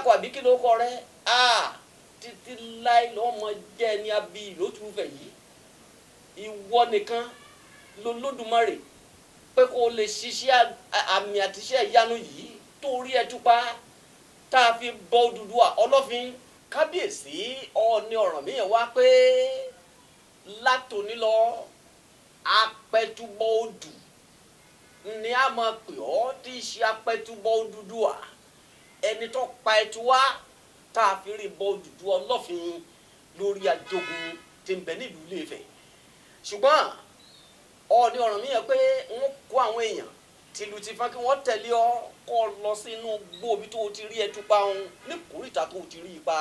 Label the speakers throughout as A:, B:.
A: Alákọ̀ àbí kí ló kọ rẹ? Títí láì lọ́mọ jẹ́ ẹni abí lótùúfẹ̀ yìí. Ìwọ nìkan lolódùmarè pé kó o lè ṣiṣẹ́ àmì àtiṣẹ́ ìyanu yìí tó rí ẹtú pa tá a fi bọ Odùduwà Ọlọ́fin. Kábíyèsí Ọọ̀ni Ọ̀rànmíyàn wá pé látòní lọ, apẹtubọ odù ni a máa pè ọ́, tí í ṣe apẹtubọ Odùduwà, ẹni tó pa ẹtù wá tá a fi rí bọ Odùduwà Ọlọ́fin lórí ajogun tí ń bẹ nílùú Ilé-Ifẹ̀. Ṣùgbọ́n Ọọ̀ni Ọ̀rànmíyàn pé wọ́n kó àwọn èèyàn tìlù tìfọn kí wọ́n tẹ̀lé ọ kọ́ ọ lọ sínú gbòòbí tó o ti rí ẹtù pa òun ní kòríta tó o ti rí ipa,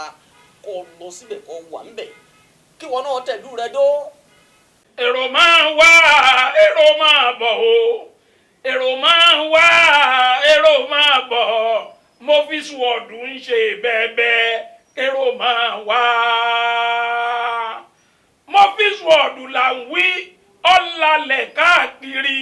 A: kọ́ ọ lọ síbẹ̀, kọ́ ọ wà ńbẹ̀, kí wọn náà tẹ̀lú rẹ dó.
B: Èrò máa wá, èrò máa bọ̀ o. Èrò máa wá, èrò máa bọ̀. Mofis World ń ṣe bẹ́ẹ̀bẹ́. Èrò máa wá. Mofis World là ń wí, ọ̀làlẹ̀ káàkiri.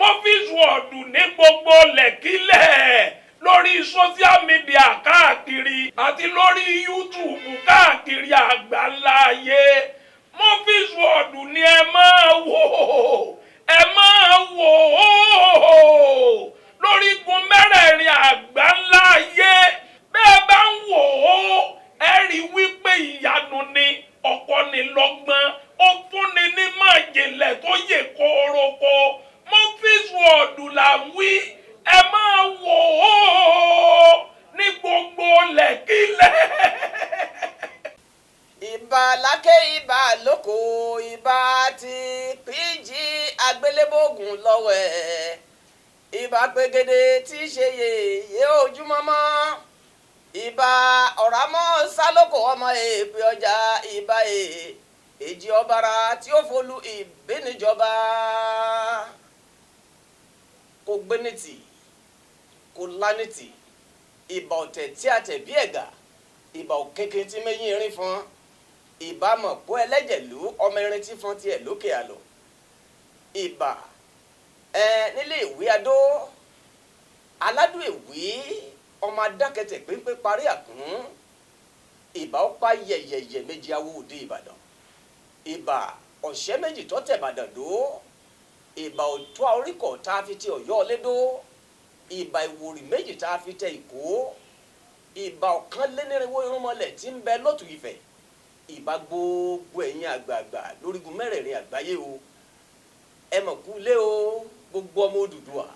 B: Mofis World ní gbogbo lẹ̀kílẹ̀ lórí social media káàkiri àti lórí YouTube káàkiri àgbáńlá ayé. Mofis World ni ẹ máa wò, ẹ máa wò ó lórígun mẹ́rẹ̀ẹ̀rin àgbáńlá ayé. Bẹ́ẹ̀ bá ń wò ó, ẹ rí wípé ìyanu ni, ọ̀pọ̀ ni lọ́gbọ́n, ó fúnni ní májèlé tó yè kórókó. Mofis World là ń wí, ẹ máa wò ó ní gbogbo lẹ̀kílẹ̀.
A: Ìbà lákè, ìbà lóko, ìbà tí píjì agbélébógun lọ́wọ́ ẹ̀, ìbà gbẹgẹdẹ tí í ṣe yèyé ojúmọ́mọ́, ìbà ọ̀rámọ́ sálókò ọmọ èèpẹ̀ ọjà, ìbà èjì ọ̀bàrà tí ó folú ìbíníjọba. Kò gbénìtì kò lánìtì, ìbà ọ̀tẹ̀ tí a tẹ̀ bí ẹ̀gà, ìbà òkèké tí méyìn irin fọn, ìbà mọ̀ pọ́ ẹlẹ́jẹ̀lú ọmọ irin tí fọn tiẹ̀ lókè àlọ́. Ìbà ẹ nílé ìwé adó aládùn ìwé ọmọ adákẹ́tẹ̀ péńpé parí àkún. Ìbà ọ̀pá yẹ̀yẹ̀yẹ̀ méjì awo òde Ìbàdàn, ìbà ọ̀sẹ́ méjì tó tẹ̀ Ìbàdàn dó, ìbà òtún oríkọ̀ tá a fi ti Ọ̀yọ́ lédó, ìbà ìwòrì méjì tá a fi tẹ Ìkó, ìbà ọ̀kànlénírínwó irúnmọlẹ̀ tí ń bẹ lọ́tù Ifẹ̀. Ìbà gbogbo ẹ̀yin àgbààgbà lórígun mẹ́rẹ̀ẹ̀rin àgbáyé o. Ẹ mọ̀ kú lé o, gbogbo ọmọ Odùduwà,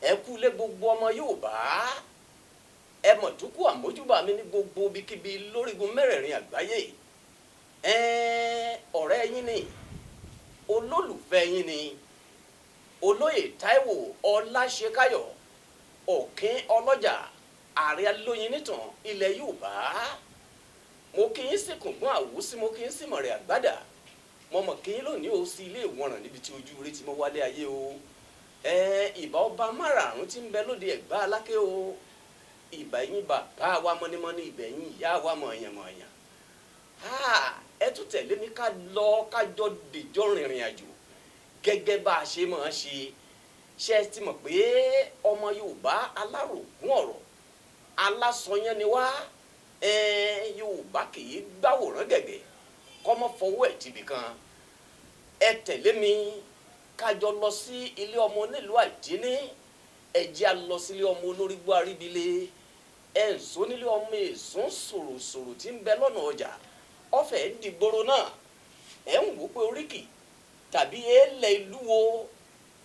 A: ẹ kú lé gbogbo ọmọ Yorùbá, ẹ mọ̀ tó kú àmójúbà mi ní gbogbo ibikíbi lórígun mẹ́rẹ̀ẹ̀rin àgbáyé. Ẹ ọ̀rẹ́ yín ni, olólùfẹ́ yín ni, olóyè Táíwò Ọláṣekáyọ̀ Ọ̀kín Ọlọ́jà, ààrẹ alóyin nìtàn ilẹ̀ Yorùbá. Mo kí yín sí kùngbọ́n àwùsí, mo kí yín sí mọ̀rẹ́ àgbàdà, mo mọ̀ kí yín lónìí o sí ilé ìwọ̀nràn níbi tí ojú rẹ ti mọ́ wálé ayé o. Ẹ ìbà ọba márààrún tí ń bẹ lóde Ẹ̀gbá Aláké o. Ìbà yín bàbá wa mọ́nímọ́ní, ìbẹ̀ yín ìyá wa mọ̀ọ̀yàn-mọ̀ọ̀yàn. Ẹ tún tẹ̀lé mi ká lọ, ká jọ dìjọ́ rìnrìn àjò gẹ́gẹ́ bá a ṣe máa ṣe. Ṣe é ti mọ̀ pé ọmọ Yorùbá alárògùn ọ̀rọ̀ alásọyán ni wá? Yorùbá kì í gbàwòrán gẹ̀gẹ̀ kọ́mọ fọwọ́ ẹ̀ tibì kan. Ẹ tẹ̀lé mi kájọ lọ sí ilé ọmọ onílùú àjíní. Ẹ jẹ́ a lọ sílé ọmọ olórígbó àríbilé, ẹ ń sọ nílé ọmọ èsùn sòròsòrò tí ń bẹ lọ́nà ọjà ọ̀fẹ́ dìgboro náà. Ẹ ń wò pé oríkì tàbí èèlẹ̀ ìlú wo,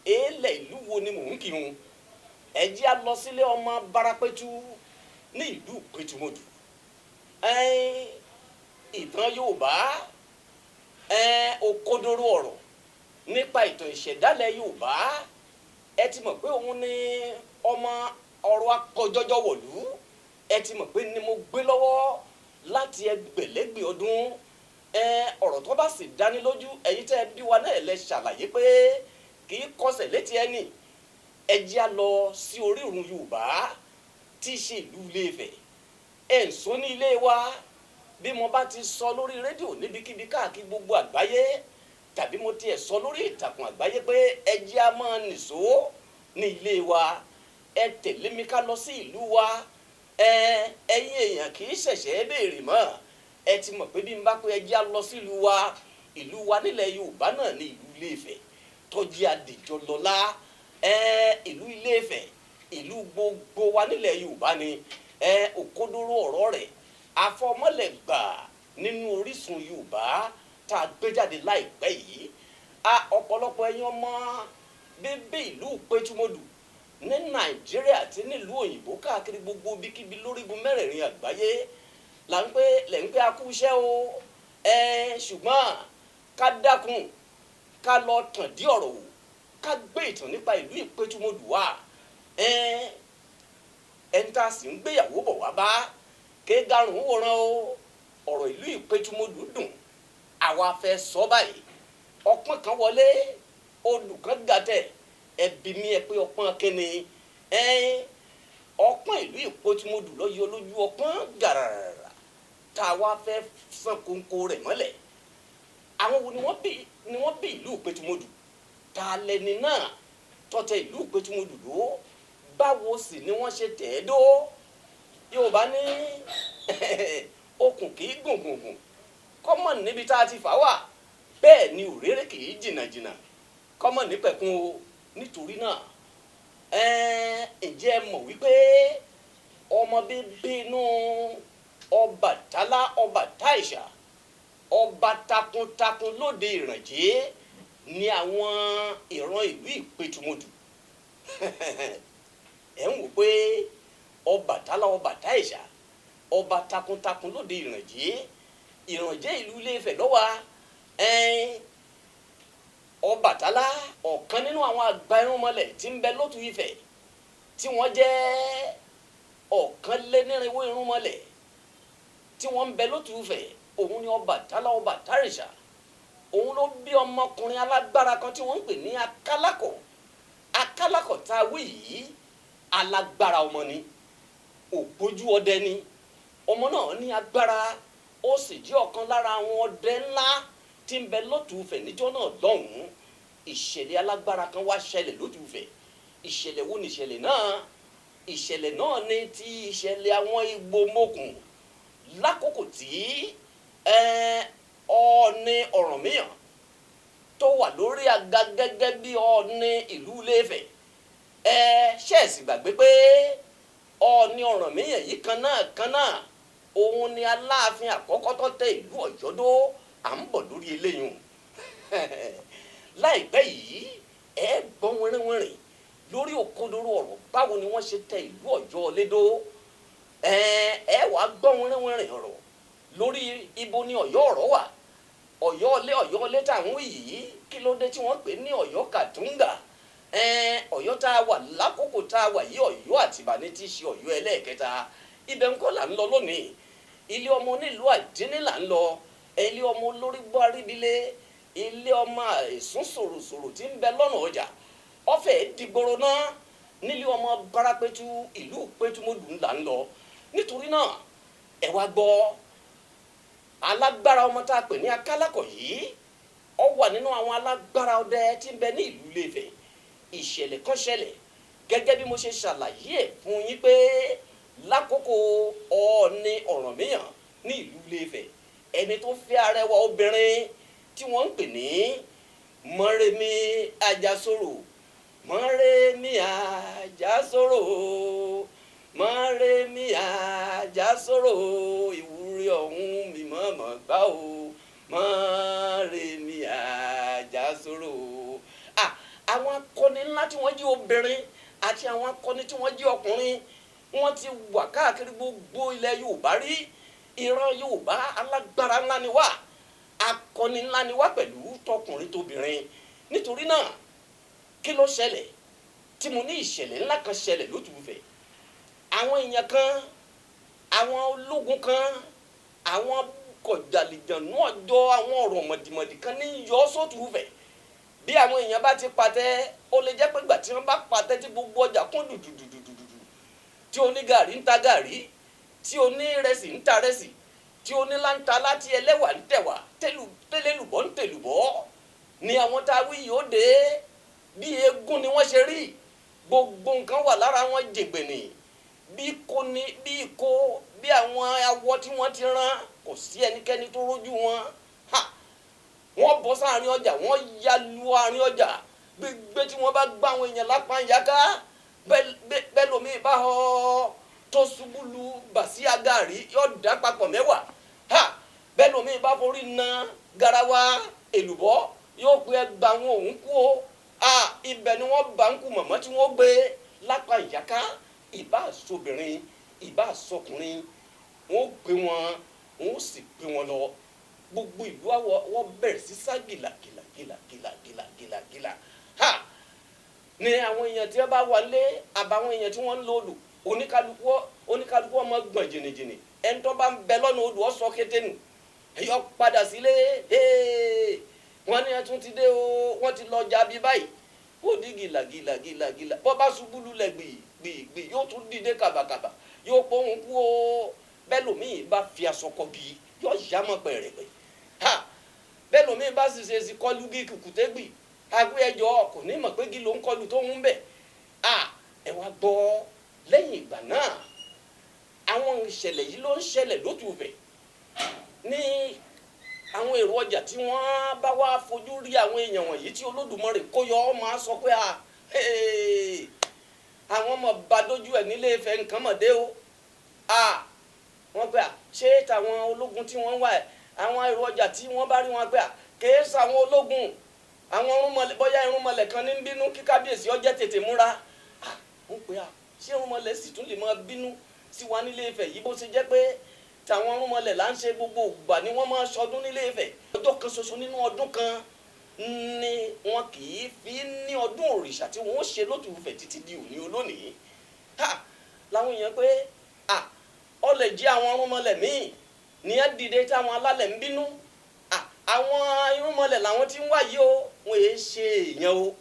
A: èèlẹ̀ ìlú wo ni mò ń kírun. Ẹ jẹ́ a lọ sílé ọmọ Barapẹ̀tù ní ìlú Pétúmọ̀dù. Ìtàn Yorùbá, òkodoro ọ̀rọ̀ nípa ìtàn ìṣẹ̀dálẹ̀ Yorùbá. Ẹ ti mọ̀ pé òun ni ọmọ ọ̀rọ̀ akọjọjọ wọ̀lú. Ẹ ti mọ̀ pé ni mo gbé lọ́wọ́ láti ẹgbẹ̀lẹ́gbẹ̀ ọdún. Ọ̀rọ̀ tó bá sì dání lójú, ẹ̀yin tẹ́ ẹ bí wa náà lẹ ṣàlàyé pé kì í kọsẹ̀ létí ẹni. Ẹ jẹ́ á lọ sí orírun Yorùbá tí í ṣe ìlú Ilé-Ifẹ̀. Ẹ̀ ń sọ ní ilé wa. Bí mo bá ti sọ lórí rédíò níbikíbi káàkiri gbogbo àgbáyé, tàbí mo tiẹ̀ sọ lórí ìtàkùn àgbáyé pé ẹ jẹ́ á máa nìṣó ní ilé wa, ẹ tẹ̀lé mi ká lọ sí ìlú wa. Ẹ Ẹ̀yin èèyàn kì í ṣẹ̀ṣẹ̀ béèrè mọ́. Ẹ ti mọ̀ pé bí n bá pé ẹ jẹ́ á lọ sílùú wa, ìlú wa nílẹ̀ Yorùbá náà ní ìlú Ilé-Ifẹ̀ tọ́jú Adéjọlọ́lá. Ìlú Ilé-Ifẹ̀ ìlú gbogbo wa nílẹ̀ Yorùbá ni. Òkodoro ọ̀rọ̀ rẹ̀ àfọmọ́lẹ̀ gbà nínú Orísun Yorùbá tá a gbé jáde láìpẹ́ yìí. Ọ̀pọ̀lọpọ̀ ẹ̀yin ọmọ bíbí ìlú Pétúmọ́dù ní Nàìjíríà àti nílùú òyìnbó káàkiri gbogbo bíkíbi lórígun mẹ́rẹ̀ẹ̀rin àgbáyé là ń pé lẹ̀ ń pé a kú iṣẹ́ o. Ṣùgbọ́n ká dákun ká lọ tàn dí ọ̀rọ̀ wò, ká gbé ìtàn nípa ìlú Ìpẹ́tùmọ̀dù wá. Ẹni tá a sì ń gbéyàwó bọ̀ wá bá kégarùn wòran o. Ọ̀rọ̀ ìlú Ìpẹ́tùmọ̀dù dùn, àwa fẹ́ sọ báyìí. Ọpọ́n kan wọlé, odù kan gàtẹ̀, ẹbí mi ẹ pé ọpọ́n kíni? Ọpọ́n ìlú Ìpẹ́tùmọ̀dù ló yọ lójú ọpọ́n gàràrà tá a wá fẹ́ sàn kónkó rẹ̀ mọ́lẹ̀. Àwọn wo ni wọ́n bí ìlú Ìpẹ́tùmọ̀dù? Ta lẹni náà tọ́tẹ̀ ìlú Ìpẹ́tùmọ̀dù ló? Báwo sì ni wọ́n ṣe tẹ̀ ẹ́ dó? Yorùbá ní okùn kì í gùn gùn gùn kọ́mọ̀ níbi tá a ti fà wá, bẹ́ẹ̀ ni òréré kì í jìnnà jìnnà kọ́mọ̀ nípẹ̀kun o. Nítorí náà ǹjẹ́ ẹ mọ̀ wípé ọmọ bíbí inú Ọbàtálá, Ọba Táìṣà, ọba takuntakun lóde Ìrànjẹ́ ní àwọn ìran ìlú Ìpẹ́tùmọ̀dù? Ẹ̀ ń wò pé Ọbàtálá, Ọba Táìṣà, ọba takuntakun lóde Ìrànjẹ́, Ìrànjẹ́ ìlú Ilé-Ifẹ̀ ló wà. Ọbàtálá ọ̀kan nínú àwọn àgbà irúnmọlẹ̀ tí ń bẹ lótú Ifẹ̀ tí wọ́n jẹ́ 220 irúnmọlẹ̀ tí wọ́n ń bẹ lótú Ifẹ̀, òun ni Ọbàtálá, Ọba Táìṣà. Òun ló bí ọmọkùnrin alágbára kan tí wọ́n ń pè ní Akálákọ̀. Akálákọ̀ tá a wí yìí alágbára ọmọ ni, ògbójú ọdẹ ni. Ọmọ náà ní agbára, ó sì jẹ́ ọ̀kan lára àwọn ọdẹ ńlá tí ń bẹ lótú Ifẹ̀ níjọ́ náà lọ́hùn-ún. Ìṣẹ̀lẹ̀ alágbára kan wá ṣẹlẹ̀ lótú Ifẹ̀. Ìṣẹ̀lẹ̀ wo ni ìṣẹ̀lẹ̀ náà? Ìṣẹ̀lẹ̀ náà ni ti ìṣẹ̀lẹ̀ àwọn Igbómokùn lákòókò tí Ọọ̀ni Ọ̀rànmíyàn tó wà lórí àga gẹ́gẹ́ bí Ọọ̀ni ìlú Ilé-Ifẹ̀. Ṣẹ́ẹ̀sì gbàgbé pé Ọọ̀ni Ọ̀rànmíyàn yìí kan náà òun ni Aláàfin àkọ́kọ́ tó tẹ ìlú Ọ̀yọ́ dó. À ń bọ̀ lórí eléyìí láìpẹ́ yìí. Ẹ gbọ́ wẹ́rẹ́wẹ́rẹ́ lórí òkodoro ọ̀rọ̀ báwo ni wọ́n ṣe tẹ ìlú Ọ̀yọ́ lédó. Ẹ wàá gbọ́ wẹ́rẹ́wẹ́rẹ́ ọ̀rọ̀ lórí ibo ni Ọ̀yọ́ ọ̀rọ̀ wà. Ọ̀yọ́ ilé, Ọ̀yọ́ ilé tá à ń wí yìí, kí ló dé tí wọ́n pè ní Ọ̀yọ́ Kàtúngà? Ọ̀yọ́ tá a wà lákòókò tá a wà yìí, Ọ̀yọ́ Àtìbà ní tí í ṣe Ọ̀yọ́ ẹlẹ́ẹ̀kẹta. Ibẹ̀ ńkọ́ là ń lọ lónìí. Ilé ọmọ onílùú Àdínní là ń lọ, ilé ọmọ olórí gbọ́ àríbilé, ilé ọmọ àìsùn sòròsòrò tí ń bẹ lọ́nà ọjà ọ̀fẹ́ dìgboro náà, nílé ọmọ Barapẹ̀tù ìlú Pétúmọ́dù là ń lọ. Nítorí náà ẹ wá gbọ́, alágbára ọmọ tá a pè ní Akálákọ̀ yìí ó wà nínú àwọn alágbára ọdẹ tí ń bẹ ní ìlú Ilé-Ifẹ̀. Ìṣẹ̀lẹ̀ kan ṣẹlẹ̀ gẹ́gẹ́ bí mo ṣe ṣàlàyé ẹ̀ fún yín pé lákòókò Ọọ̀ni Ọ̀rànmíyàn ní ìlú Ilé-Ifẹ̀, ẹni tó fẹ́ arẹwà obìnrin tí wọ́n ń pè ní Mọ́remí Àjàsorò. Mọ́remí Àjàsorò, Mọ́remí Àjàsorò, ìwúrí ọ̀hún mi mọ̀ọ́mọ̀ gbá o, Mọ́remí Àjàsorò. Àwọn akọni ńlá tí wọ́n jí obìnrin àti àwọn akọni tí wọ́n jí ọkùnrin, wọ́n ti wà káàkiri gbogbo ilẹ̀ Yorùbá rí. Ìran Yorùbá alágbára ńlá ni wá, akọni ńlá ni wá pẹ̀lú tọkùnrin tóbìnrin. Nítorí náà kí ló ṣẹlẹ̀ tí mo ní ìṣẹ̀lẹ̀ ńlá kan ṣẹlẹ̀ lótú Ifẹ̀? Àwọn èèyàn kan, àwọn ológun kan, àwọn kọ̀jàlìjànú ọjọ́, àwọn ọ̀rọ̀ mọ̀dìmọ̀dì kan ní yọ sótú Ifẹ̀. Bí àwọn èèyàn bá ti patẹ́, ó lè jẹ́ pé ìgbà tí wọ́n bá patẹ́ tí gbogbo ọjà kún dùdùdùdùdù, tí onígàrí ń ta gàrí, tí onírẹsì ń ta rẹsì, tí oníláńta láti ẹlẹ́wà ń tẹ̀wà, tẹ́lẹ̀lùbọ́ ń tẹ̀lùbọ́, ni àwọn tá a wí yóò dé. Bí eégún ni wọ́n ṣe rí, gbogbo nǹkan wà lára wọn jègbènì. Bí kò ní bí kò bí àwọn awọ tí wọ́n ti rán, kò sí ẹnikẹ́ni tó rójú wọn. Ha, wọ́n bọ́ sáàrin ọjà, wọ́n ya lu àárín ọjà gbígbé tí wọ́n bá gbá àwọn èèyàn lápá yáká. Bẹ́ẹ̀ lómi bá họ tó ṣubú lu bàsíà gàrí, yóò dá papọ̀ mẹ́wàá. Ha, bẹ́ẹ̀ lómi bá forí na garawa èlùbọ́, yóò pé ẹgbàá wọn òun kú o. Ibẹ̀ ni wọ́n bá ń kú mọ̀mọ́ tí wọ́n gbé lápá ìyáká. Ìbá sobìnrin, ìbá sọkùnrin, wọ́n gbé wọn, wọ́n sì gbé wọn lọ. Gbogbo ìlú àwọ̀ wọ́n bẹ̀rẹ̀ sí sá gìlà gìlà gìlà gìlà gìlà gìlà gìlà. Ha, ní àwọn èèyàn tí wọ́n bá wà lé àbáwọn èèyàn tí wọ́n ń lo odò, oníkálukú ọmọ gbọ̀n jìnnìjìnnì. Ẹni tó bá ń bẹ lọ́nà odò ọ̀sọ́ kété nù, ẹ̀yọ́ padà sílé. Wọ́n ní ẹtún ti dé o, wọ́n ti lọ jábí báyìí. Ó di gìlà gìlà gìlà gìlà. Bọ́ bá ṣubú lulẹ̀ gbì gbì gbì, yóò tún dìde kàbàkàbà, yóò pọ́n kú o. Bẹ́ẹ̀ lòmíì bá fi aṣọ kọ́gi, yóò yá mọ́ pẹ̀rẹ̀pẹ̀. Ha, bẹ́ẹ̀ lòmíì bá sì ṣe sí kọlu gí kùkùté gbì, àgbẹ̀ ẹjọ́ kò ní mọ̀ pé gí ló ń kọlu tó ń bẹ̀. Ẹ wá gbọ́, lẹ́yìn ìgbà náà àwọn ìṣẹ̀lẹ̀ yìí ló ń ṣẹlẹ̀ lótùfẹ̀ ní àwọn èrò ọjà tí wọ́n bá wá fojú rí àwọn èèyàn wọ̀nyí tí Olódùmarè kó yọ ọ́ máa sọ pé àwọn ọmọ bá dójú ẹ̀ nílé Ifẹ̀ nǹkan mọ̀ dé o. Wọ́n pé ṣé tàwọn ológun tí wọ́n wà, àwọn èrò ọjà tí wọ́n bá rí wọn pé kèé sàwọn ológun, àwọn irúnmọlẹ̀, bóyá irúnmọlẹ̀ kan ní bínú kí kábíyèsí ọjẹ́ tètè múra. Wọ́n pé ṣé irúnmọlẹ̀ sì tún lè máa bínú sí wa nílé Ifẹ̀ yìí, bó ṣe jẹ́ pé tàwọn irúnmọlẹ̀ là ń ṣe gbogbo ìgbà ni wọ́n máa ṣọdún nílé Ifẹ̀. Ọjọ́ kan ṣoṣo nínú ọdún kan ni wọn kì í fi ní ọdún òrìṣà tí wọ́n ṣe lótùú Ifẹ̀ títí di òní olónìí. Ha, làwọn èèyàn pé ọ lè jẹ́ àwọn irúnmọlẹ̀ míì ní ẹ dìde táwọn alálẹ̀ ń bínú. Àwọn irúnmọlẹ̀ làwọn tí ń wá yìí o, wọn èé ṣe èèyàn o.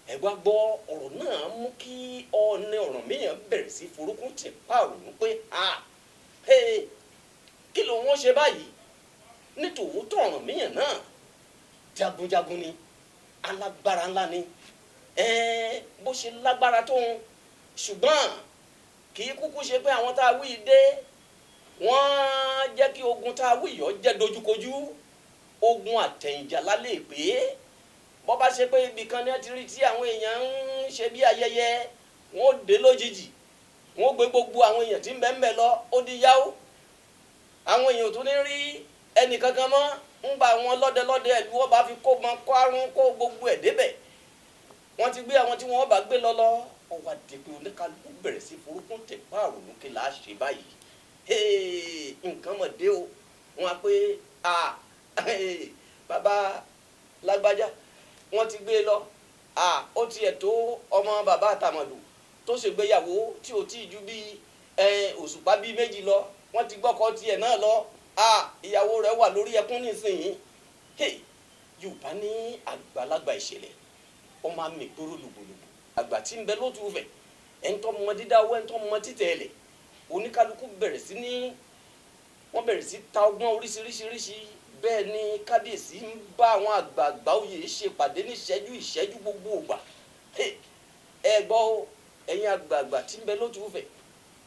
A: Ẹ wá gbọ́, ọ̀rọ̀ náà mú kí Ọọ̀ni Ọ̀rànmíyàn bẹ̀rẹ̀ sí forúkún tì pààrọ̀ pé kí ló wọ́n ṣe báyìí. Nítòótọ́ Ọ̀rànmíyàn náà jagunjagun ni, alágbára ńlá ni, bó ṣe lágbára tóun, ṣùgbọ́n kì í kúkú ṣe pé àwọn tá a wí dé wọ́n jẹ́ kí ogun tá a wí yọ jẹ́ dojúkojú. Ogun àtẹ̀yìnjà lálẹ́ pé bọ́ bá ṣe pé ibì kan ní ẹ ti rí tí àwọn èèyàn ń ṣe bí ayẹyẹ, wọ́n ó dé lójijì, wọ́n ó gbé gbogbo àwọn èèyàn tí ń bẹ ń bẹ lọ, ó di yáwó. Àwọn èèyàn tó ní rí ẹnì kankan mọ́, ń gba àwọn lọ́dẹlọ́dẹ ìlú ọba fi kó mọ kó àrùn kó gbogbo ẹ̀ débẹ̀. Wọ́n ti gbé àwọn tí wọ́n bá gbé lọ́lọ́. Ọwọ́ àdìpé oníkálukú bẹ̀rẹ̀ sí forúkún tẹ̀ pààrọ̀ kí là á ṣe báyìí. Nǹkan mọ̀ dé o. Wọ́n á pé bàbá lágbájá wọ́n ti gbé lọ, ó tiẹ̀ tó ọmọ bàbá àtàmọ̀dù tó ṣègbéyàwó tí ò tí ì ju bí òṣùpá bíi méjì lọ, wọ́n ti gbọ́kọ tiẹ̀ náà lọ, ìyàwó rẹ̀ wà lórí ẹkún nísìnyí. Yorùbá ní àgbàlagbà ìṣẹ̀lẹ̀ ọmọ àmì gbòòrò lùgbòlùgbò, àgbà tí ń bẹ lótùú fẹ̀, ẹni tó mọ dídá owó, ẹni tó mọ títẹ̀ ẹlẹ̀. Oníkálukú bẹ̀rẹ̀ sí ní wọ́n bẹ̀rẹ̀ sí ta ọgbọ́n oríṣiríṣiríṣi. Bẹ́ẹ̀ ni kábíyèsí ń bá àwọn àgbààgbà oyè ṣe pàdé ní ìṣẹ́jú ìṣẹ́jú gbogbo ògbà. Ẹ gbọ́ ẹ̀yin àgbààgbà tí ń bẹ lótùú fẹ̀,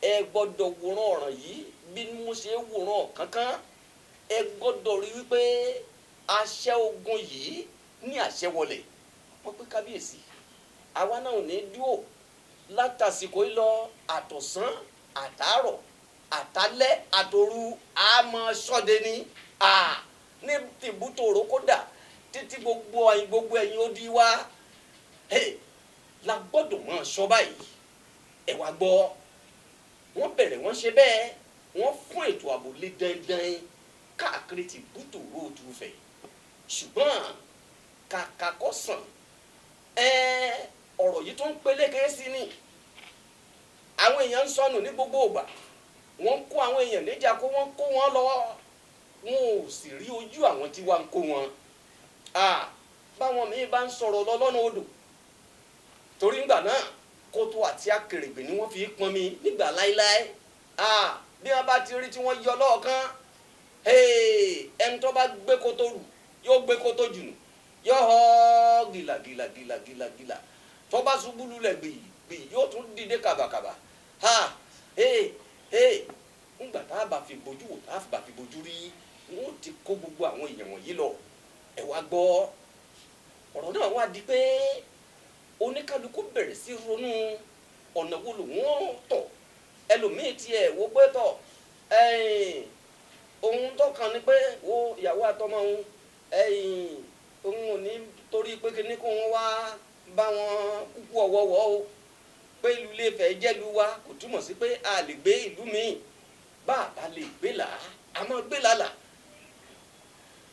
A: ẹ gbọ́dọ̀ wòran ọ̀ràn yìí bí mo ṣe wòran kankan. Ẹ gbọ́dọ̀ rí wípé àṣẹ ogun yìí ní àṣẹ wọlé. Wọ́n pé kábíyèsí, àwa náà ò ní dúró látàsìkò yìí lọ, àtọ̀sán àtàárọ̀ àtàlẹ́ àtòru àmọ́ sọ́de ni ní tìbútòrò kódà títí gbogbo ẹ̀yin gbogbo ẹ̀yin ó di wá la gbọ́dọ̀ máa sọ báyìí. Ẹ wá gbọ́, wọ́n bẹ̀rẹ̀ wọ́n ṣe bẹ́ẹ̀, wọ́n fún ètò ààbò lé dandan káàkiri tìbútòrò Òtúfẹ̀. Ṣùgbọ́n kàkà kó sàn, ọ̀rọ̀ yìí tó ń peléke sí ni. Àwọn èèyàn ń sọnù ní gbogbo ìgbà, wọ́n ń kó àwọn èèyàn níjà kó wọ́n kó wọn lọ, wọn ò sì rí ojú àwọn tí wọ́n ń kó wọn. Báwọn míín bá ń sọ̀rọ̀ lọ lọ́nà odò, torí ńgbà náà kótó àti akèrègbè ni wọ́n fi pọnmi nígbà láéláé. Bí wọ́n bá ti rí tí wọ́n yọ lọ́ọ̀kan, ẹni tó bá gbé kótó rù yóò gbé kótó jùnù, yóò họ gìlà gìlà gìlà gìlà gìlà. Tó bá ṣubú lulẹ̀ gbì gbì, yóò tún dìde kàbàkàbà. Ha hey hey, ńgbà tá a bá fi bójú wò, tá a bá fi bójú rí, wọn ti kó gbogbo àwọn èèyàn wọ̀nyí lọ. Ẹ wá gbọ́, ọ̀rọ̀ náà wá di pé oníkálukú bẹ̀rẹ̀ sí ronú ọ̀nà wo lòun ó tọ̀. Ẹlòmíì tiẹ̀ wo pé tọ̀, ohun tó kàn ní pé wo ìyàwó àtọmọ òun, òun ò ní torí pé kíní kó wọn wá bá wọn kúkú ọ̀wọ́wọ́ o, pé ìlú Ilé-Ifẹ̀ jẹ́lu wa kò túmọ̀ sí pé a lè gbé ìlú míì. Bá a bá lè gbé là á, a máa gbé làlà.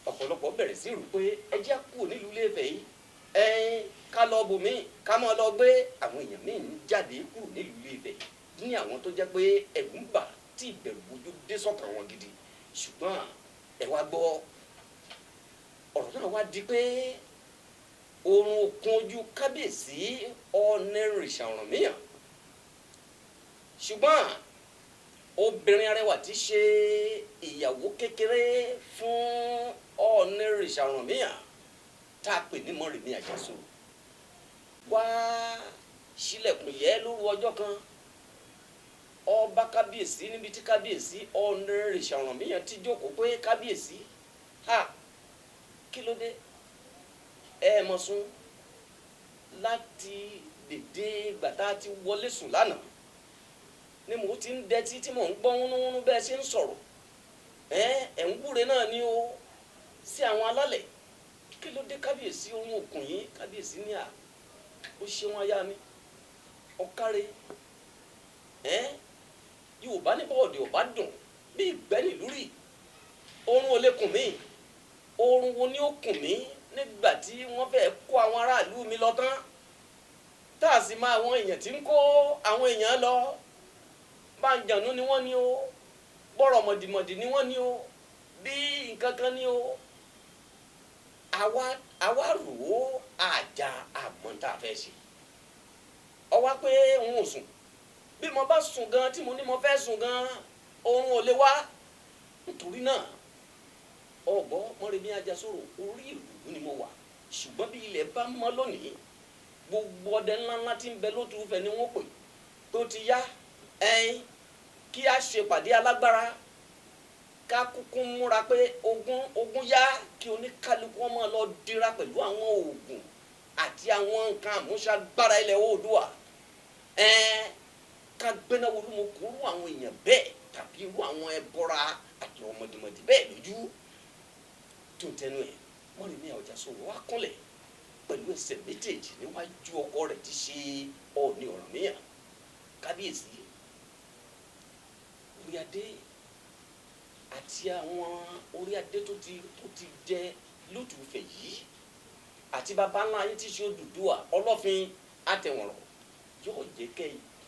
A: Ọ̀pọ̀lọpọ̀ bẹ̀rẹ̀ sí rò pé ẹ jẹ́ kúrò nílùú Ilé-Ifẹ̀ yìí, ká lọ bòmíì, ká máa lọ gbé. Àwọn èèyàn míì ń jáde kúrò nílùú Ilé-Ifẹ̀ ní àwọn tó jẹ́ pé ẹ̀rù ń bà tí ìbẹ̀rù bojo dé sọ́kàn wọn gidi. Ṣùgbọ́n ẹ wá gbọ́, ọ̀rọ̀ náà wá di pé oorun òkun ojú kábíyèsí Ọ̀ọ̀nìrìṣà Ọ̀rànmíyàn. Ṣùgbọ́n obìnrin arẹwà tí ṣe ìyàwó kékeré fún Ọ̀ọ̀nìrìṣà Ọ̀rànmíyàn tá a pè ní Mọ́remí Àjàsorò wá ṣílẹ̀kùn yẹ́ lóru ọjọ́ kan. Ọba kábíyèsí níbi tí kábíyèsí Ọ̀ọ̀nìrìṣà Ọ̀rànmíyàn ti jókòó pé kábíyèsí, ha, kí ló dé ẹ mọ̀ sùn láti dèdè gbàtà ti wọlé sùn lánàá ni mò ń ti ń dẹtí tí mò ń gbọ́ wúnúwúnú bẹ́ẹ̀ ṣe ń sọ̀rọ̀, ẹ ń wúre náà ni o sí àwọn alálẹ̀. Kí ló dé kábíyèsí ohun òkùn yín? Kábíyèsí ní à, ó ṣeun aya mi, ọ̀káre. Yorùbá ní bọ́ọ̀dì ò bá dùn bí ìgbẹ́ nílùú rí, oorun ò lè kùn mí. Oorun wo ni ó kùn mí nígbà tí wọ́n fẹ́ kó àwọn aráàlú mi lọ tán, tá a sì máa àwọn èèyàn tí ń kó àwọn èèyàn lọ? Báńjànú ni wọ́n ní o, bọ́rọ̀ mọ̀dìmọ̀dì ni wọ́n ní o, bí nǹkan kan ní o. Àwa rò ó, àjà àmọ́ tá a fẹ́ ṣe. Ọwá pé òun ò sùn. Bí mo bá sùn gan, tí mo ní mo fẹ́ sùn gan, oorun ò lè wá. Nítorí náà ọ̀gbọ́ Mọ́remí Àjàsorò, orí ìlú ni mo wà. Ṣùgbọ́n bí ilẹ̀ bá mọ́ lónìí, gbogbo ọdẹ ńláńlá tí ń bẹ lótùúfẹ́ ni wọ́n pè tó ti yá ẹyin kí a ṣe pàdé alágbára, ká kúkú múra pé ogun yá, kí oníkálukú wọn máa lọ dira pẹ̀lú àwọn oògùn àti àwọn nǹkan àmúṣagbára ilẹ̀ Oòduà. Ká gbéná wo mo kúrú àwọn èèyàn bẹ́ẹ̀ tàbí irú àwọn ẹbọra àti ọmọdémọdé bẹ́ẹ̀ lójú tó ń tẹnu ẹ̀. Mọ́remí Àjàsorò wá kúnlẹ̀ pẹ̀lú ẹsẹ̀ méjèèjì níwájú ọkọ rẹ̀ tí ṣe Ọọ̀ni Ọ̀rànmíyàn. Kábíyèsí, orí adé àti àwọn orí adé tó ti jẹ lótùúfẹ̀ yìí àti baba ńlá yín tí ṣe Odùduwà Ọlọ́fin Àtẹ̀wọ̀nrọ̀ yóò jẹ́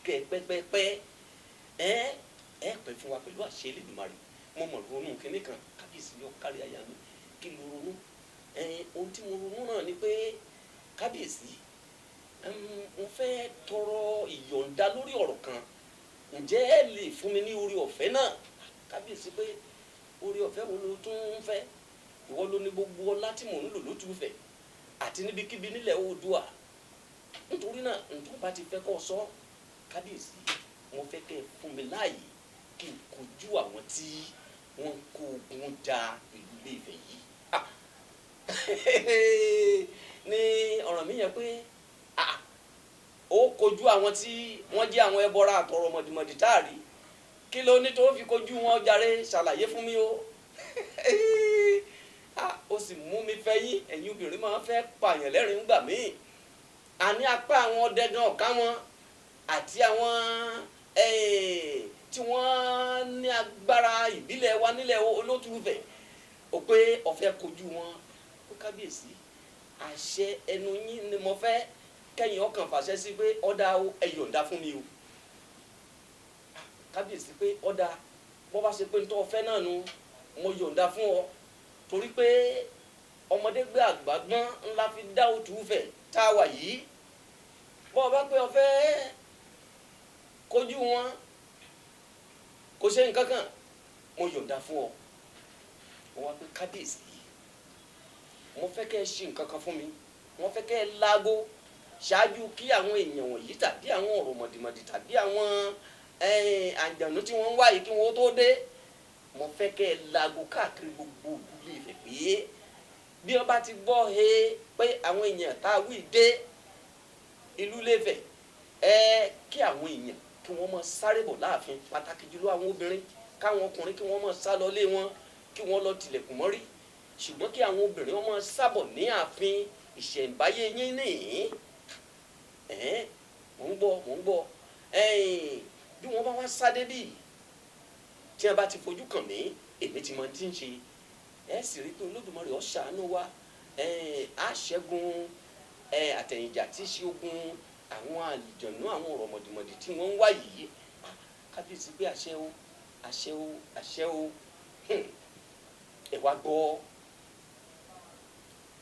A: kẹ́ pẹ́pẹ́pẹ́ ẹ pẹ́ fún wa pẹ̀lú àṣẹ Elédùmarè. Mo mọ̀ ronú kinní kan, kábíyèsí yọ kárí aya mi. Kí ló ronú? Ohun tí mo ronú náà ni pé kábíyèsí, mo fẹ́ tọrọ ìyọ̀ǹda lórí ọ̀rọ̀ kan. Ǹjẹ́ ẹ lè fún mi ní orí ọ̀fẹ́ náà? Kábíyèsí pé orí ọ̀fẹ́ wo ló tún ń fẹ́? Ìwọ ló ní gbogbo ọlá tí mò ń lò lótùúfẹ̀ àti níbikíbi nílẹ̀ Oòduà. Nítorí náà ntọ́ bá ti fẹ́ kọ́ sọ, kábíyèsí, mo fẹ́ kẹ́ ẹ fún mi láàyè kí n kojú àwọn tí wọ́n ń kó ogun ja ìlú Ilé-Ifẹ̀ yìí. Ní Ọ̀rànmíyàn pé ó kojú àwọn tí wọ́n jẹ́ àwọn ẹbọra àtọ̀rọ̀ mọ̀dìmọ̀dì táàrí. Kí ló ní tó fi kojú wọn jàre? Ṣàlàyé fún mi o. Ó sì mú mi fẹ́ yín, ẹ̀yin obìnrin máa ń fẹ́ pààyàn lẹ́rìn-ín gbà míì. Àní apá àwọn ọdẹ gan ọ̀ká wọn àti àwọn tí wọ́n ní agbára ìbílẹ̀ wa nílẹ̀ Olótùúfẹ̀, ó pé ọ̀fẹ́ kojú wọn. Ó kábíyèsí, àṣẹ ẹnu yín ni mo fẹ́ kẹ́yìn ọkàn fàṣẹ sí pé ọ̀dà ẹ yọ̀ǹda fún mi o. Kábíyèsí pé ọ̀dà, bọ́ bá ṣe pé nítorí ọ̀fẹ́ náà nu, mo yọ̀ǹda fún ọ, torí pé ọmọdé gbé àgbà gbọ́n ńlá fi dá Òtúfẹ̀ tá a wà yìí. Bọ́ ọ bá pé ọ̀fẹ́ kojú wọn kò ṣe nǹkan kan, mo yọ̀ǹda fún ọ. Mo wá pé kábíyèsí, mo fẹ́ kẹ́ ẹ ṣe nǹkan kan fún mi. Mo fẹ́ kẹ́ ẹ láago ṣáájú kí àwọn èèyàn wọ̀nyí tàbí àwọn ọ̀rọ̀ mọ̀dìmọ̀dì tàbí àwọn Àǹjànú tí wọ́n ń wá yìí kí wọ́n tó dé, mo fẹ́ kẹ́ ẹ laago káàkiri gbogbo ìlú Ifẹ̀ pé bí wọ́n bá ti gbọ́ he pé àwọn èèyàn tá a wí dé ìlú Ilé-Ifẹ̀, ẹ kí àwọn èèyàn kí wọ́n máa sáré bọ̀ láàfin, pàtàkì jùlọ àwọn obìnrin, káwọn ọkùnrin kí wọ́n máa sá lọ lé wọn, kí wọ́n lọ tilẹ̀kùn mọ́rí, ṣùgbọ́n kí àwọn obìnrin wọn máa sábọ̀ ní ààfin ìṣẹ̀ǹbáyé yín nìyí. Mò ń gbọ́, mò ń gbọ́. Bí wọ́n bá wá sáré bí tí wọ́n bá ti fojú kàn mí, èmi ti mọ tí ń ṣe. Ẹ sì rí i pé Olódùmarè ó ṣàánú wa, á ṣẹ́gun àtẹ̀yìnjà tí ṣe ogun àwọn àlìjọ̀nú, àwọn ọ̀rọ̀ mọ̀dìmọ̀dì tí wọ́n ń wá yìí. Kábíyèsí pé àṣẹ o, àṣẹ o, àṣẹ o. Ẹ wá gbọ́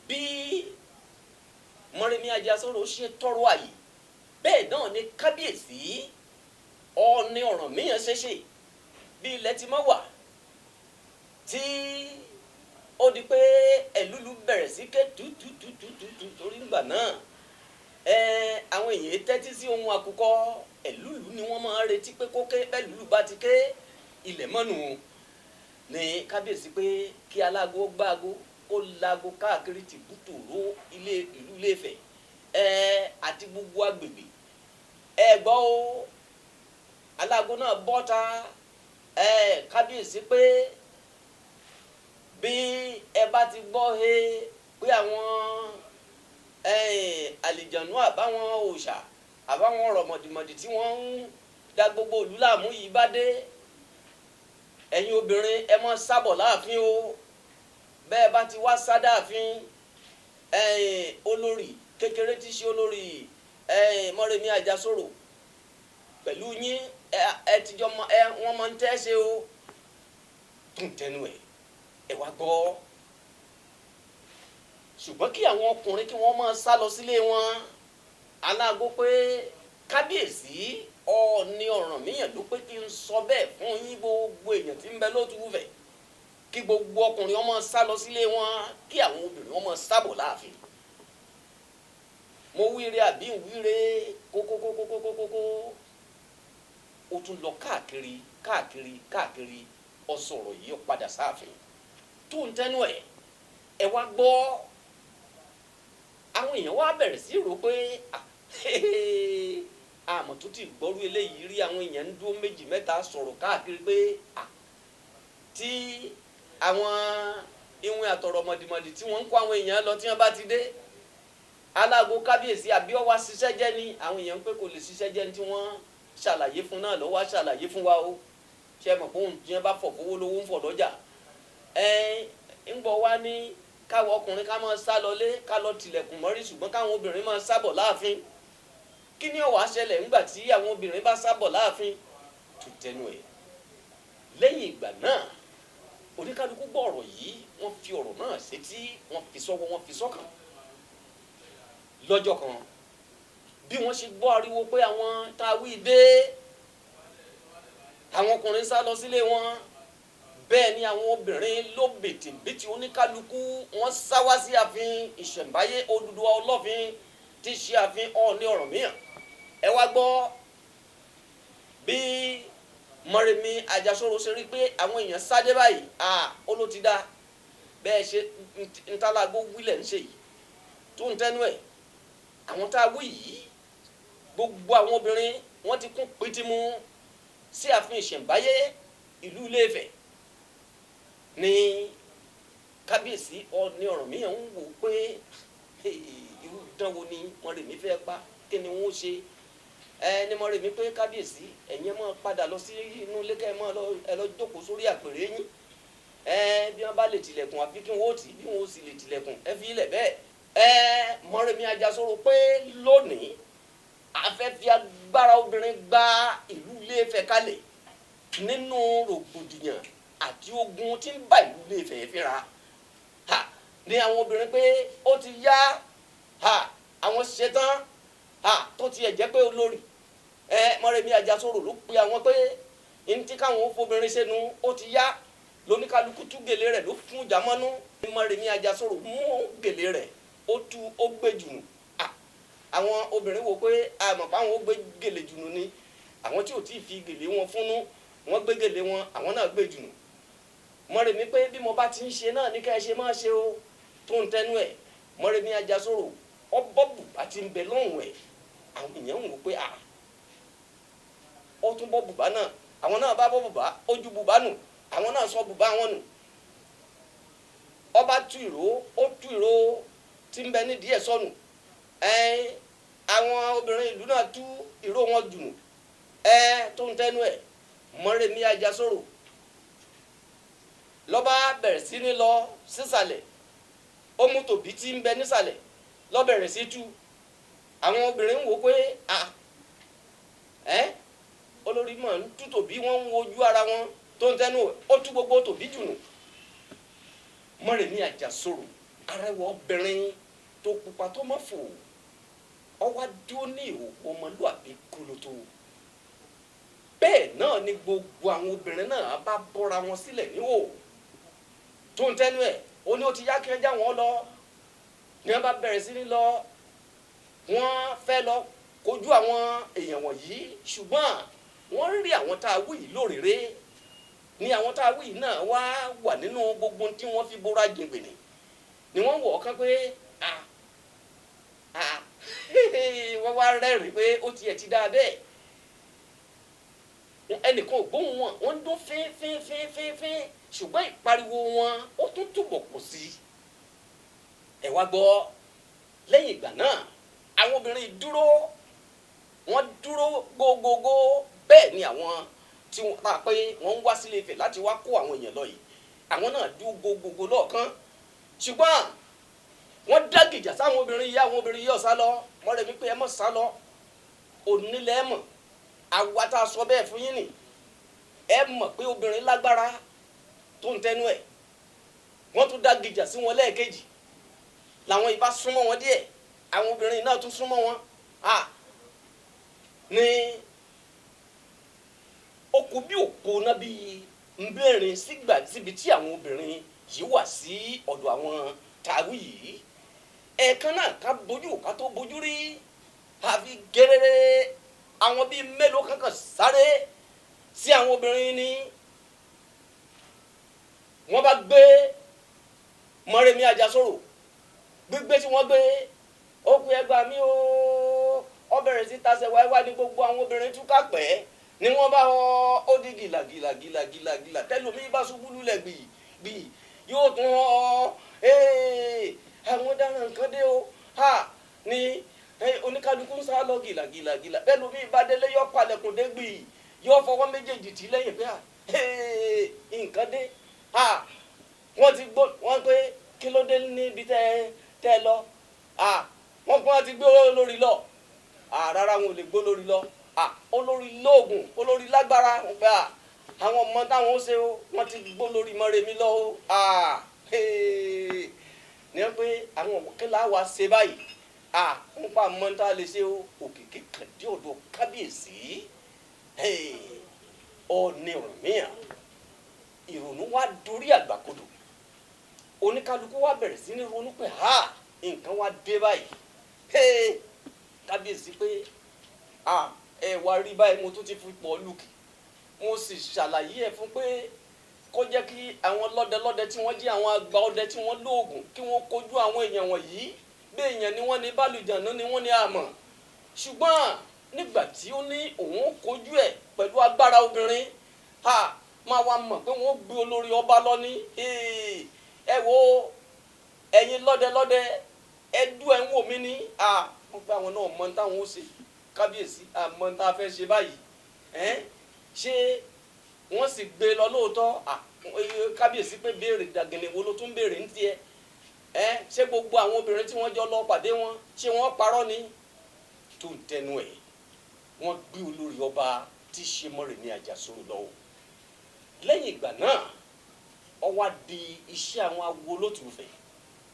A: bí Mọ́remí Àjàsorò ṣe tọrọ àyè, bẹ́ẹ̀ náà ni kábíyèsí Ọọ̀ni Ọ̀rànmíyàn ṣeṣe bí ilẹ̀ ti mọ́ wà tí ó di pé ẹ̀lúlu bẹ̀rẹ̀ sí ké tútútútútú, torí ńgbà náà àwọn èèyàn tẹ́tí sí ohun àkùkọ, ẹ̀lúlu ni wọ́n máa ń retí pé kó ké, bẹ́ẹ̀ lúlu bá ti ké ilẹ̀ mọ́nu. Ní kábíyèsí pé kí alágo gbáago kó laago káàkiri tìbútòrò ilé ìlú Ilé-Ifẹ̀ àti gbogbo agbègbè. Ẹ gbọ́ o, alágo náà bọ́ta. Kábíyèsí pé bí ẹ bá ti gbọ́ he pé àwọn àlìjànú àbáwọn òòṣà àbáwọn ọ̀rọ̀ mọ̀dìmọ̀dì tí wọ́n ń da gbogbo ìlú láàmú yìí bá dé, ẹ̀yin obìnrin ẹ mọ́ sábọ̀ láàfin o. Bẹ́ẹ̀ bá ti wá sádáàfin, olórí kékeré tí ṣe olórí Mọ́remí Àjàsorò pẹ̀lú yín, ẹ tijọ́ mọ ẹ wọ́n máa ń tẹ́ ṣe o. Tún tẹnu ẹ ẹ wá gbọ́. Ṣùgbọ́n kí àwọn ọkùnrin kí wọ́n máa sá lọ sílé wọn. Aláàgó pé kábíyèsí Ọọ̀ni Ọ̀rànmíyàn ló pé kí n sọ bẹ́ẹ̀ fún yín, gbogbo èèyàn tí ń bẹ lótùúfẹ̀, kí gbogbo ọkùnrin wọn máa sá lọ sílé wọn, kí àwọn obìnrin wọn máa sábọ̀ láàfin. Mo wíire àbí ń wíire kókókókókókókó. Ó tún lọ káàkiri káàkiri káàkiri, ó sọ̀rọ̀ yìí, ó padà sáàfin. Tó ń tẹnu ẹ̀ ẹ wá gbọ́. Àwọn èèyàn wá bẹ̀rẹ̀ sí rò pé àmọ́ tó ti gbọ́rú eléyìí rí. Àwọn èèyàn ń dúró méjì mẹ́ta sọ̀rọ̀ káàkiri pé tí àwọn ìwìn àtọ̀rọ̀ mọ̀dìmọ̀dì tí wọ́n ń kó àwọn èèyàn lọ tí wọ́n bá ti dé, alágo kábíyèsí àbí ó wá ṣiṣẹ́ jẹ́ ni. Àwọn èèyàn ń pé kò lè ṣiṣẹ́ jẹ́ ni, tí wọ́n ṣàlàyé fún náà lọ́wọ́ ṣàlàyé fún wa o. Ṣe mọ̀ pé òun tí wọ́n bá fọ̀ fowó lówó ń fọ̀ lọ́jà. Ń bọ̀ wá ní káwọn ọkùnrin ká máa sá lọlé, ká lọ tilẹ̀kùn mọ́rí, ṣùgbọ́n káwọn obìnrin máa sábọ̀ láàfin. Kí ni ó wá ṣẹlẹ̀ ńgbà tí àwọn obìnrin bá sábọ̀ láàfin? Tó tẹnu ẹ̀. Lẹ́yìn ìgbà náà oníkálukú gbọ́ ọ̀rọ̀ yìí, wọ́n fi ọ̀rọ̀ náà sétí, wọ́n fi sọ́wọ́, wọ́n fi sọ́kàn. Lọ́jọ́ kan bí wọ́n ṣe gbọ́ ariwo pé àwọn tá a wí dé, àwọn ọkùnrin sá lọ sílé wọn, bẹ́ẹ̀ ni àwọn obìnrin ló bìtìbìtì oníkálukú wọ́n sá wá sí ààfin ìṣẹ̀ǹbáyé Odùduwà Ọlọ́fin tí ṣe ààfin Ọọ̀ni Ọ̀rànmíyàn. Ẹ wá gbọ́ bí Mọ́remí Àjàsorò ṣe rí pé àwọn èèyàn sáré báyìí, ó ló ti dá bẹ́ẹ̀ ṣe ntàlágbó wílẹ̀ ń ṣe yìí. Tó ń tẹnu ẹ̀, àwọn tá a wí yìí, gbogbo àwọn obìnrin wọ́n ti kún pìtìmù sí ààfin ìṣẹ̀ǹbáyé ìlú Ilé-Ifẹ̀. Ní kábíyèsí Ọọ̀ni Ọ̀rànmíyàn ń wò pé irú dánwò ni Mọ́remí fẹ́ pa, kí ni wọ́n ṣe? Ní Mọ́remí pé kábíyèsí ẹ̀yin máa padà lọ sí inú ilé, kẹ́ ẹ máa ẹ lọ jókòó sórí àpèrè yín. Bí wọ́n bá lè tilẹ̀kùn àfi kí wọ́n ó tì, bí wọ́n ó sì lè tilẹ̀kùn ẹ fi ilẹ̀ bẹ́ẹ̀. Mọ́remí Àjàsorò pé lónìí a fẹ́ fi agbára obìnrin gba ìlú Ilé-Ifẹ̀ kalẹ̀ nínú rògbòdìyàn àti ogun tí ń bá ìlú Ilé-Ifẹ̀ fínra. Ní àwọn obìnrin pé ó ti yá, àwọn ṣetán, tó tiẹ̀ jẹ́ pé olórí Mọ́remí Àjàsorò ló pe àwọn pé ní tí káwọn ó fobìnrin sẹ́nu, ó ti yá. Lóníkálukú tú gèlè rẹ̀ ló fún jàmọ́nú. Mọ́remí Àjàsorò mú gèlè rẹ̀ ó tú, ó gbé jùnù. Àwọn obìnrin wò pé àmọ̀ pé àwọn ó gbé gèlè jùnù ni, Àwọn tí ò tí ì fi gèlè wọn fúnnú, wọ́n gbé gèlè wọn, àwọn náà gbé jùnù. Mọ́remí pé bí mo bá ti ń ṣe náà ní ká ẹ ṣe máa ṣe o. Tó ń tẹnu ẹ̀, Mọ́remí Àjàsorò ọbọ̀bù àti ń bẹ lọ́hùn ẹ̀. Àwọn èèyàn ń wò pé à ó tún bọ́ bùbá náà, àwọn náà bá bọ́ bùbá, ó ju bùbá nù, àwọn náà sọ bùbá wọn nù. Ọba tú ìró, ó tú ìró tí ń bẹ nídìí ẹ̀ sọnù. Àwọn obìnrin ìlú náà tú ìró wọn jùnù. Tó ń tẹnu ẹ̀, Mọ́remí Àjàsorò ló bá bẹ̀rẹ̀ sí ní lọ sísàlẹ̀. Ó mú tòbí tí ń bẹ nísàlẹ̀, ló bẹ̀rẹ̀ sí tú. Àwọn obìnrin ń wò pé à olórí mọ̀ ń tú tòbí, wọ́n ń wojú ara wọn. Tó ń tẹnu, ó tú gbogbo tòbí jùnù. Mọ́remí Àjàsorò, arẹwà obìnrin tó pupa tó mọ́ fò, ó wá dúró ní ìhòòhò ọmọlúàbí kólótó. Bẹ́ẹ̀ náà ni gbogbo àwọn obìnrin náà bá bọ́ra wọn sílẹ̀ níhò. Tó ń tẹnu ẹ̀, ó ní ó ti yá kí ẹ já wọn lọ. Ní wọ́n bá bẹ̀rẹ̀ sí ní lọ, wọ́n fẹ́ lọ kojú àwọn èèyàn wọ̀nyí, ṣùgbọ́n wọ́n rí àwọn tá a wí yìí lórèré. Ní àwọn tá a wí yìí náà wá wà nínú gbogbo tí wọ́n fi bóra jìngbìnì, ni wọ́n wọ̀ ọ́kán pé à à wọ́n wá rẹ́rìí pé ó tiẹ̀ ti dáa bẹ́ẹ̀. Ẹnìkan ò gbóhùn wọn, wọ́n ń dún fín fín fín fín fín, ṣùgbọ́n ìpariwo wọn ó tún túbọ̀ pọ̀ sí i. Ẹ wá gbọ́, lẹ́yìn ìgbà náà àwọn obìnrin dúró, wọ́n dúró gógógó. Bẹ́ẹ̀ ni àwọn tí wọ́n ta pé wọ́n ń wá sílé Ifẹ̀ láti wá kó àwọn èèyàn lọ yìí, àwọn náà dúró gógógó lọ́ọ̀kan. Ṣùgbọ́n wọ́n dá gìjà sáwọn obìnrin yìí, àwọn obìnrin yìí ò sá lọ. Mọ́remí pé ẹ mọ̀ sá lọ, onílẹ̀ mọ̀, àwa tá a sọ bẹ́ẹ̀ fún yín nì, ẹ mọ̀ pé obìnrin lágbára. Tó ń tẹnu ẹ̀, wọ́n tún dá gìjà sí wọn lẹ́ẹ̀kejì. Làwọn ìbá súnmọ́ wọn díẹ̀, àwọn obìnrin náà tún súnmọ́ wọn. Ní okùn bí òpó náà bíi mẹ́rin sígbà síbi tí àwọn obìnrin yìí wà sí ọ̀dọ̀ àwọn tàwí yìí. Ẹ̀ẹ̀kan náà ká bójú ká tó bójú rí, àfi gẹ́rẹ́rẹ́ àwọn bíi mélòó kankan sáré sí àwọn obìnrin ní. Wọ́n bá gbé Mọ́remí Àjàsorò, gbígbé tí wọ́n gbé, ó kú ẹgbàá mi ó, ó bẹ̀rẹ̀ sí tasẹ̀ wáíwá ní gbogbo àwọn obìnrin túká pẹ́. Ni wọ́n bá họ, ó di gìlà gìlà gìlà gìlà gìlà. Tẹlomi bá ṣubú lulẹ̀ gbì gbì, yóò tún họ. Àwọn dáná nǹkan dé o. Ha ni oníkálukú ń sá lọ gìlà gìlà gìlà. Tẹlomi bá délé, yọ palẹ̀kùn dé gbì, yóò fọwọ́ méjèèjì tì lẹ́yìn pé nǹkan dé. Ha wọ́n ti gbó wọ́n pé kí ló dé níbi tẹ́ lọ. Wọ́n pọ́n ti gbé olórí lọ. Rárá, wọn ò lè gbó lórí lọ. Olórí lóògùn, olórí lágbára. Gbà àwọn ọmọ táwọn ó ṣe o, wọ́n ti gbó lórí Mọ́remí lọ o. Ní wọ́n pé àwọn kí la wá ṣe báyìí? Wọ́n pa mọ́ tá a lè ṣe o. Òkìkí kan dé ọ̀dọ̀ kábíyèsí Ọọ̀ni Ọ̀rànmíyàn. Ìrònú wá dorí àgbàkodò. Oníkálukú wá bẹ̀rẹ̀ sí ní ronú pé ha, nǹkan wá dé báyìí. Kábíyèsí pé ẹ wá rí báyìí, mo tún ti fi pọ̀ lùkì. Mo sì ṣàlàyé ẹ̀ fún pé kó jẹ́ kí àwọn lọ́dẹlọ́dẹ tí wọ́n jẹ́ àwọn àgbà ọdẹ tí wọ́n lóògùn kí wọ́n kojú àwọn èèyàn wọ̀nyí. Bí èèyàn ni wọ́n ní, bálùjànnú ni wọ́n ní àmọ̀. Ṣùgbọ́n nígbà tí ó ní òun ó kojú ẹ̀ pẹ̀lú agbára obìnrin, ha máa wá mọ̀ pé wọ́n gbé olórí ọba lọ ní. Ẹ wo ẹ̀yin lọ́dẹlọ́dẹ, ẹ dú ẹ̀ ń wò mí ní. Wọ́n gbé àwọn náà mọ táwọn ó ṣe. Kábíyèsí, àmọ́ tá a fẹ́ ṣe báyìí. Ṣé wọ́n sì gbé lọ lóòótọ́? Kábíyèsí pé béèrè dàgìnì wo ló tún béèrè ní tiẹ̀? Ṣé gbogbo àwọn obìnrin tí wọ́n jọ lọ pàdé wọn, ṣé wọ́n parọ́ ni? Tó ń tẹnu ẹ̀, wọ́n gbé olórí ọba tí ṣe Mọ́remí Àjàsorò lọ o. Lẹ́yìn ìgbà náà, ó wá di iṣẹ́ àwọn awo lótùúfẹ̀,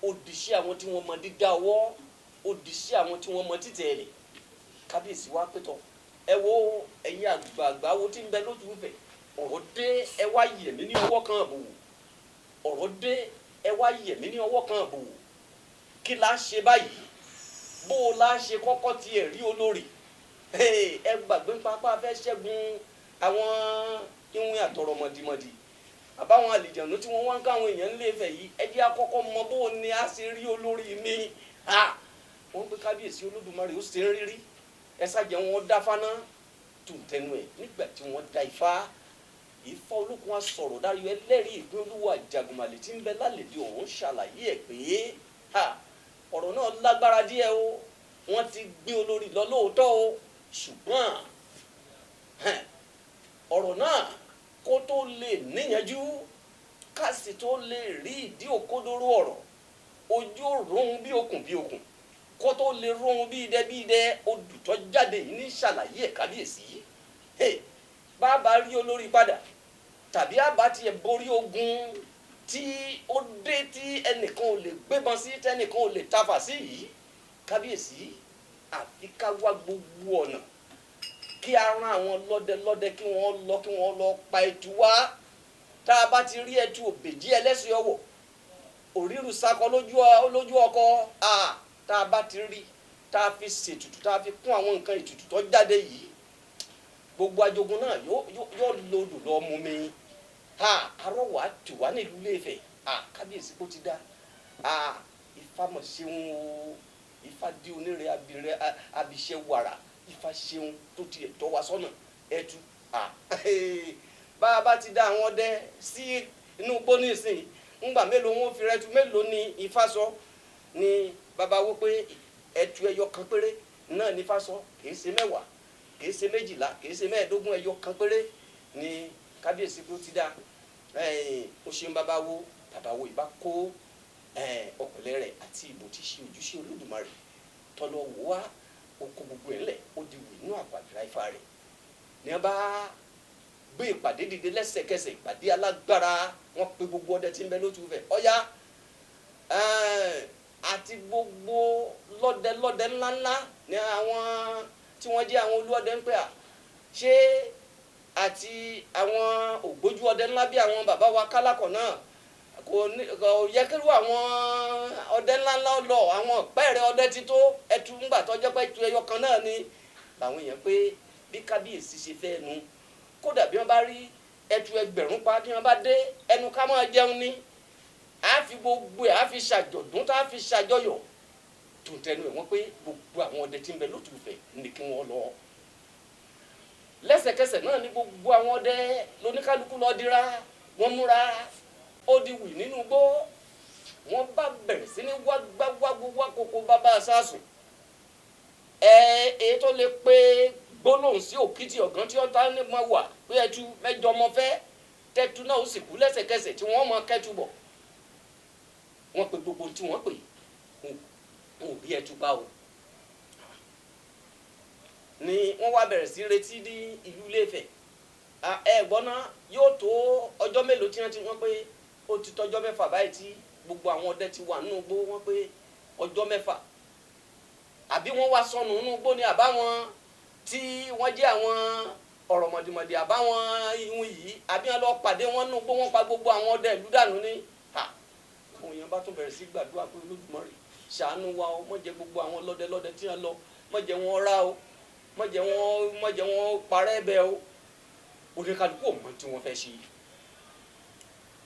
A: ó di iṣẹ́ àwọn tí wọ́n mọ dídá ọwọ́, ó di iṣẹ́ àwọn tí wọ́n mọ títẹ̀ ẹ̀lẹ̀. Kábíyèsí wá pétọ́, ẹ wo ẹ̀yin àgbààgbà wo tí ń bẹ lótùúfẹ̀, ọ̀rọ̀ dé, ẹ wá yẹ̀ mí ní ọwọ́ kan àbòwò. Ọ̀rọ̀ dé, ẹ wá yẹ̀ mí ní ọwọ́ kan àbòwò. Kí la ṣe báyìí? Bó o la ṣe kọ́kọ́ tiẹ̀ rí olórí? Ẹ gbàgbé pápá fẹ́ ṣẹ́gun àwọn ìwìn àtọ̀rọ̀ mọ̀dìmọ̀dì àbáwọn àlìjànú tí wọ́n wá ń káwọn èèyàn ń lé Ifẹ̀ yìí. Ẹ jẹ́ àkọ́kọ́ mọ bó ni a ṣe rí olórí mi. Wọ́n pé kábíyèsí Olódùmarè ó ṣe ń rírí, ẹ ṣàjẹ́ wọn dá fáná tó ń tẹnu ẹ̀. Nígbà tí wọ́n dá ifá, Ifá Olókun á sọ̀rọ̀ dáríyọ ẹlẹ́rìí ìpín olúwa Àjàgùnmàlè tí ń bẹ lálẹ́dẹ̀ ọ̀hún ṣàlàyé ẹ̀ pé ọ̀rọ̀ náà lágbára díẹ̀ o, wọ́n ti gbé olórí lọ lóòótọ́ o, ṣùgbọ́n ọ̀rọ̀ náà kó tó lè níyanjú, ká sì tó lè rí ìdí òkodoro ọ̀rọ̀, ojú rohun bí okùn bí okùn, kó tó lè rohun bí idẹ bí idẹ, odù tó jáde yìí ní ṣàlàyé ẹ̀ kábíyèsí. Bàbá rí olórí padà tàbí àbá tiẹ̀ borí ogun tí ó dé tí ẹnìkan ò lè gbébọn sí, tẹnìkan ò lè tafà sí yìí, kábíyèsí àfi ká wá gbogbo ọ̀nà kí a rán àwọn lọ́dẹlọ́dẹ kí wọ́n lọ kí wọ́n lọ pa ẹtu wá. Tá a bá ti rí ẹtu òbèjì ẹlẹ́sìn ọwọ̀ òrírù sakọ lójú ọkọ, tá a bá ti rí, tá a fi ṣètùtù, tá a fi kún àwọn nǹkan ètùtù tó jáde yìí, gbogbo ajogun náà yóò lodò lọ mú mi. Arọ́wà tù wá nílùú Ilé-Ifẹ̀. Kábíyèsí kó ti dá. Ifá mọ̀ ṣeun o, Ifá dí onírè abirẹ abiṣẹ́ wàrà, Ifá ṣeun tó tiẹ̀ tọ́ wa sọ́nà ẹtu. Bá a bá ti dá àwọn ọdẹ sí inú igbó nísìnyí, ńgbà mélòó wọn fi rẹtu, mélòó ni Ifá sọ? Ni bàbá wo pé ẹtu ẹyọ kan péré náà ní Ifá sọ, kìí ṣe 10, kìí ṣe 12, kìí ṣe 15, ẹyọ kan péré ni kábíyèsí kó ti dá. Ó ṣeun bàbá wo. Bàbá wo ìbá kó ọ̀pẹ̀lẹ̀ rẹ̀ àti ìbò tí ṣe ojúṣe Olódùmarè tọ́lọ́ wò wá, ó kó gbogbo ẹ̀ ńlẹ̀, ó di wì inú àpàdé Ifá rẹ̀. Ní wọ́n bá gbé ìpàdé dìde lẹ́sẹ̀kẹsẹ̀, ìpàdé alágbára, wọ́n pe gbogbo ọdẹ tí ń bẹ lótú Ifẹ̀, ọ̀yá àti gbogbo lọ́dẹlọ́dẹ ńláńlá ní àwọn tí wọ́n jẹ́ àwọn olúọdẹ ń pè à ṣé àti àwọn ògbójú ọdẹ ńlá bí àwọn bàbá wa kálákọ̀ náà kò yẹ kí irú àwọn ọdẹ ńláńlá lọ, àwọn pẹ́ẹ́rẹ́ ọdẹ ti tó ẹtu ńgbà tó jẹ́ pé ẹtu ẹyọ kan náà ni. Làwọn èèyàn pé bí kábíyèsí ṣe fẹ́ nu, kódà bí wọ́n bá rí ẹtu 1000 pa, bí wọ́n bá dé ẹnu ká máa jẹun ni, a fi gbogbo ẹ̀ a fi ṣàjọ̀dún tá a fi ṣàjọyọ̀ tó ń tẹnu ẹ̀ wọ́n pé gbogbo àwọn ọdẹ tí ń bẹ lótú Ifẹ̀ ní kí wọ́n lọ. Lẹ́sẹ̀kẹsẹ̀ náà ni gbogbo àwọn ọdẹ lóníkálukú lọ dira, wọ́n múra ó di wì nínú igbó, wọ́n bá bẹ̀rẹ̀ sí ní wágbáwágbó kókó bàbá sásùn. Ẹ tó lè pé gbólóhùn sí òkìtì ọ̀gán tí wọ́n ta ní mọ́ wà pé ẹtu 8 mọ́ fẹ́ tẹ́tu náà ó sì kú lẹ́sẹ̀kẹsẹ̀ tí wọ́n mọ kẹ́tu bọ̀. Wọ́n pe gbogbo tí wọ́n pè wọn ò rí ẹtu pa o. Ni wọ́n wá bẹ̀rẹ̀ sí retí ní ìlú Ilé-Ifẹ̀. Ẹ gbọ́ná yóò tó ọjọ́ mélòó tí wọ́n ti wọ́n pé ó ti tọ́jọ́ 6 báyìí tí gbogbo àwọn ọdẹ ti wà nínú igbó, wọ́n pé ọjọ́ 6 àbí wọ́n wá sọnù nínú igbó ni, àbáwọn tí wọ́n jẹ́ àwọn ọ̀rọ̀ mọ̀dìmọ̀dì àbáwọn ihun yìí, àbí wọ́n lọ pàdé wọn nínú igbó, wọ́n pa gbogbo àwọn ọdẹ ìlú dànù ni. Àwọn èèyàn bá tún bẹ̀rẹ̀ sí gbàdúrà pé Olódùmarè ṣàánú wa o, má jẹ́ gbogbo àwọn lọ́dẹlọ́dẹ tí wọ́n lọ, má jẹ́ wọn rá o, má jẹ́ wọn parẹ́ bẹ́ẹ̀ o. Oníkálukú ò mọ tí wọ́n fẹ́ ṣe.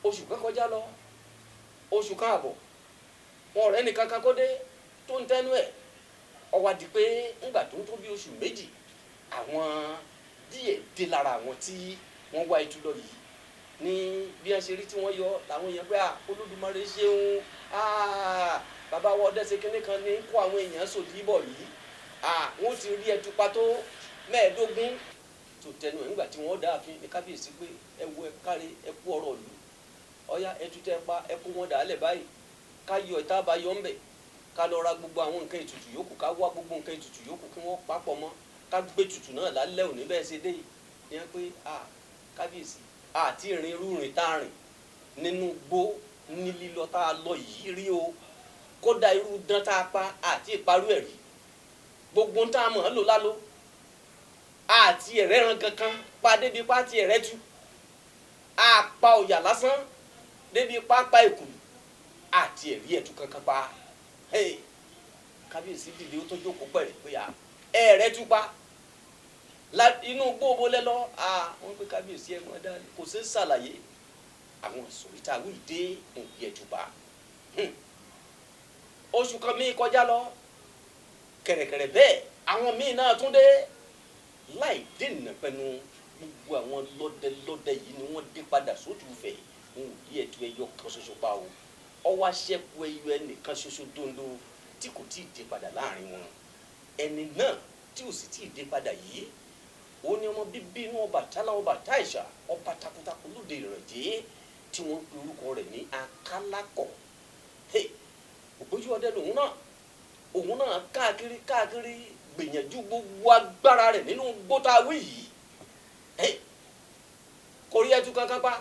A: Oṣù kan kọjá lọ, oṣù kan àbọ̀, wọn ọ̀rẹ́ nìkan kan kó dé tó ń tẹnu ẹ̀. Ó wá di pé ńgbà tó ń tó bí oṣù 2, àwọn díẹ̀ dé lára àwọn tí wọ́n wá itú lọ yìí ní bí wọ́n ṣe rí tí wọ́n yọ làwọn èèyàn pé Olódùmarè ṣeun, bàbá wa ọdẹ ṣe kinní kan ní kó àwọn èèyàn sòdí bọ̀ yìí, wọ́n ti rí ẹtu pa tó 15 tó tẹnu ẹ̀. Nígbà tí wọ́n dá ààfin ní kábíyèsí pé ẹ wo ẹ káre ẹ kú ọ̀rọ̀ ìlú, ọ̀yá ẹtu tẹ́ pa ẹ kó wọn dàálẹ̀ báyìí, ká yọ ìta bá yọ ńbẹ̀, ká lọ ra gbogbo àwọn nǹkan ètùtù yòókù, ká wá gbogbo nǹkan ètùtù yòókù kí wọ́n papọ̀ mọ́, ká gbé ètùtù náà lálẹ́ òní bẹ́ẹ̀ ṣe dé yìí. Ní wọ́n pé kábíyèsí àti ìrìn irú ìrìn tá a rìn nínú igbó ní lílọ tá a lọ yìí rí o, kódà irú dán tá a pa àti ìparú ẹ̀ rí, gbogbo ń tá a mọ̀ ọ́n lò lálọ́ àti ẹ̀rẹ́ ran kankan pa débi pa ti ẹ̀rẹ́ tu, a pa ọ̀yà lásán débi pa pa èkùlù àti ẹ̀rí ẹ̀tù kankan pa. Kábíyèsí dìde ó tó jókòó pẹ̀rẹ̀ pé ẹ̀rẹ́ tu pa. Inú gbogbo lẹ́lọ́ wọ́n pé kábíyèsí ẹ̀ mọ́ dá kò sí ṣàlàyé. Àwọn ìsòrí tá a wí dé òbí ẹ̀tùbà. Oṣù kan míì kọjá lọ kẹ̀rẹ̀kẹ̀rẹ̀ bẹ́ẹ̀, àwọn míì náà tún dé láì dènà pẹ̀lú. Gbogbo àwọn lọ́dẹlọ́dẹ yìí ni wọ́n dé padà sótú Ifẹ̀, wọn ò rí ẹ̀tù ẹyọ kan ṣoṣo pa o. Ọwọ́ aṣẹ́kù ẹyọ ẹnìkan ṣoṣo dondo tí kò tí ì dé padà láàrin wọn. Ẹni náà tí ò sì tí ì dé padà yìí, ó ní ọmọ bíbí inú Ọbàtálá ọba Táìṣà, ọba takuntakun lóde Ìrànjẹ́, tí wọ́n ń pe orúkọ rẹ̀ ní Akálákọ̀. Ògbójú ọdẹ lòun náà, òun náà káàkiri káàkiri gbìyànjú gbogbo agbára rẹ̀ nínú gbótawí yìí, kò rí ẹtù kankan pa.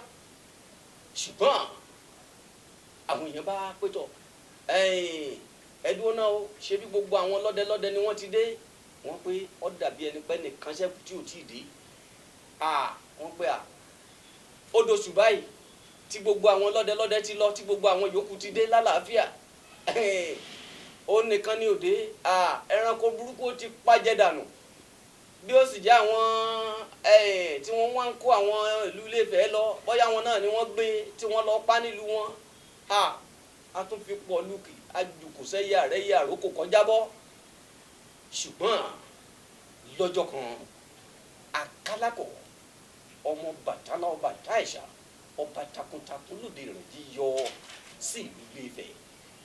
A: Ṣùgbọ́n àwọn èèyàn bá pétọ̀ ẹdúró náà o, ṣe bí gbogbo àwọn lọ́dẹlọ́dẹ ni wọ́n ti dé. Wọ́n pé ó dàbí ẹni pé nìkan ṣẹ́kù tí ò tí ì dé. Wọ́n pé ó dosù báyìí tí gbogbo àwọn lọ́dẹlọ́dẹ ti lọ, tí gbogbo àwọn yòókù ti dé lálàáfíà, ó nìkan ní òde. Ẹranko burúkú ti pàjẹ́ dànù, bí ó sì jẹ́ àwọn tí wọ́n wá ń kó àwọn ìlú Ilé-Ifẹ̀ lọ, bóyá wọn náà ni wọ́n gbé tí wọ́n lọ pa nílùú wọn. A tún fi pọ̀ lùkì ajùkùsẹ́ yà rẹ̀ yà rókò kọjá bọ́. Ṣùgbọ́n lọ́jọ́ kan, Akálákọ̀ ọmọ Bàtálá ọba Táìṣà, ọba takuntakun lóde Ìrànjí yọ sí ìlú Ilé-Ifẹ̀,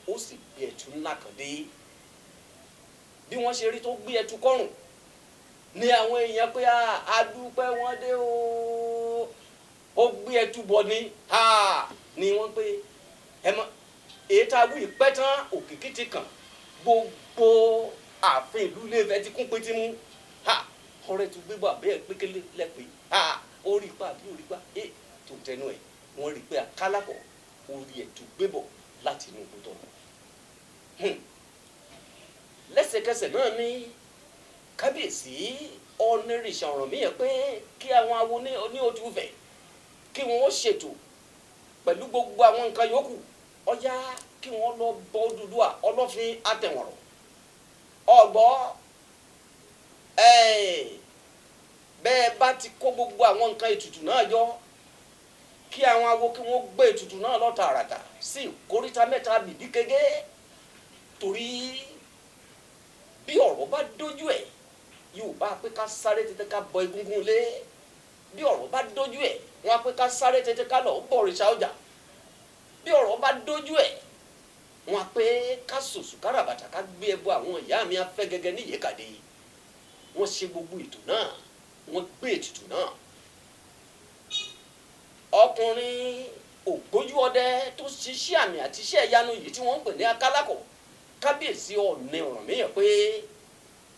A: ó sì gbé ẹtu ńlá kan dé. Bí wọ́n ṣe rí tó gbé ẹtu kọ́rùn ní àwọn èèyàn pé a dúpẹ́ wọn dé o, ó gbé ẹtu bọ̀ ni ni wọ́n pé ẹ mọ èyí tá a wí pẹ́ tán, òkìkí ti kàn, gbogbo ààfin ìlú Ilé-Ifẹ̀ ti kún pétí mú. Ọ̀rẹ́ tó gbé bọ̀ àbẹ́ pékélé lẹ́pẹ́ ó rí pa àbí ó rí pa ẹ tó tẹnu ẹ̀, wọ́n rí pé Akálákọ̀ ó rí ẹtu gbé bọ̀ láti inú gbọdọ̀. Lẹ́sẹ̀kẹsẹ̀ náà ní kábíyèsí Ọ̀nìrìṣà Ọ̀rànmíyàn pé kí àwọn awo ní Òtù Ifẹ̀ kí wọ́n ṣètò pẹ̀lú gbogbo àwọn nǹkan yòókù, ọ̀yá kí wọ́n lọ bọ Odùduwà Ọlọ́fin Àtẹ̀wọ̀nrọ̀. Ọ̀gbọ́ bẹ́ẹ̀ bá ti kó gbogbo àwọn nǹkan ètùtù náà jọ, kí àwọn awo kí wọ́n gbé ètùtù náà lọ tààràtà sí ìkóríta mẹ́ta bìbí kége, torí bí ọ̀rọ̀ bá dójú ẹ̀, yóò bá pé ká sáré tètè ká bọ egungun lé. Bí ọ̀rọ̀ bá dójú ẹ̀, wọ́n á pé ká sáré tètè ká lọ bọ òrìṣà ọjà. Bí ọ̀rọ̀ bá dójú ẹ̀, wọ́n á pé ká sòsù káràbàtà ká gbé ẹbọ àwọn ìyá mi afẹ́ gẹ́gẹ́ ní ìyẹ́kàdé. Wọ́n ṣe gbogbo ètò náà, wọ́n gbé ètùtù náà. Ọkùnrin ògbójú ọdẹ tó ṣiṣẹ́ àmì àti iṣẹ́ ìyanu yìí tí wọ́n ń pè ní Akálákọ̀, kábíyèsí Ọọ̀ni Ọ̀rànmíyàn pé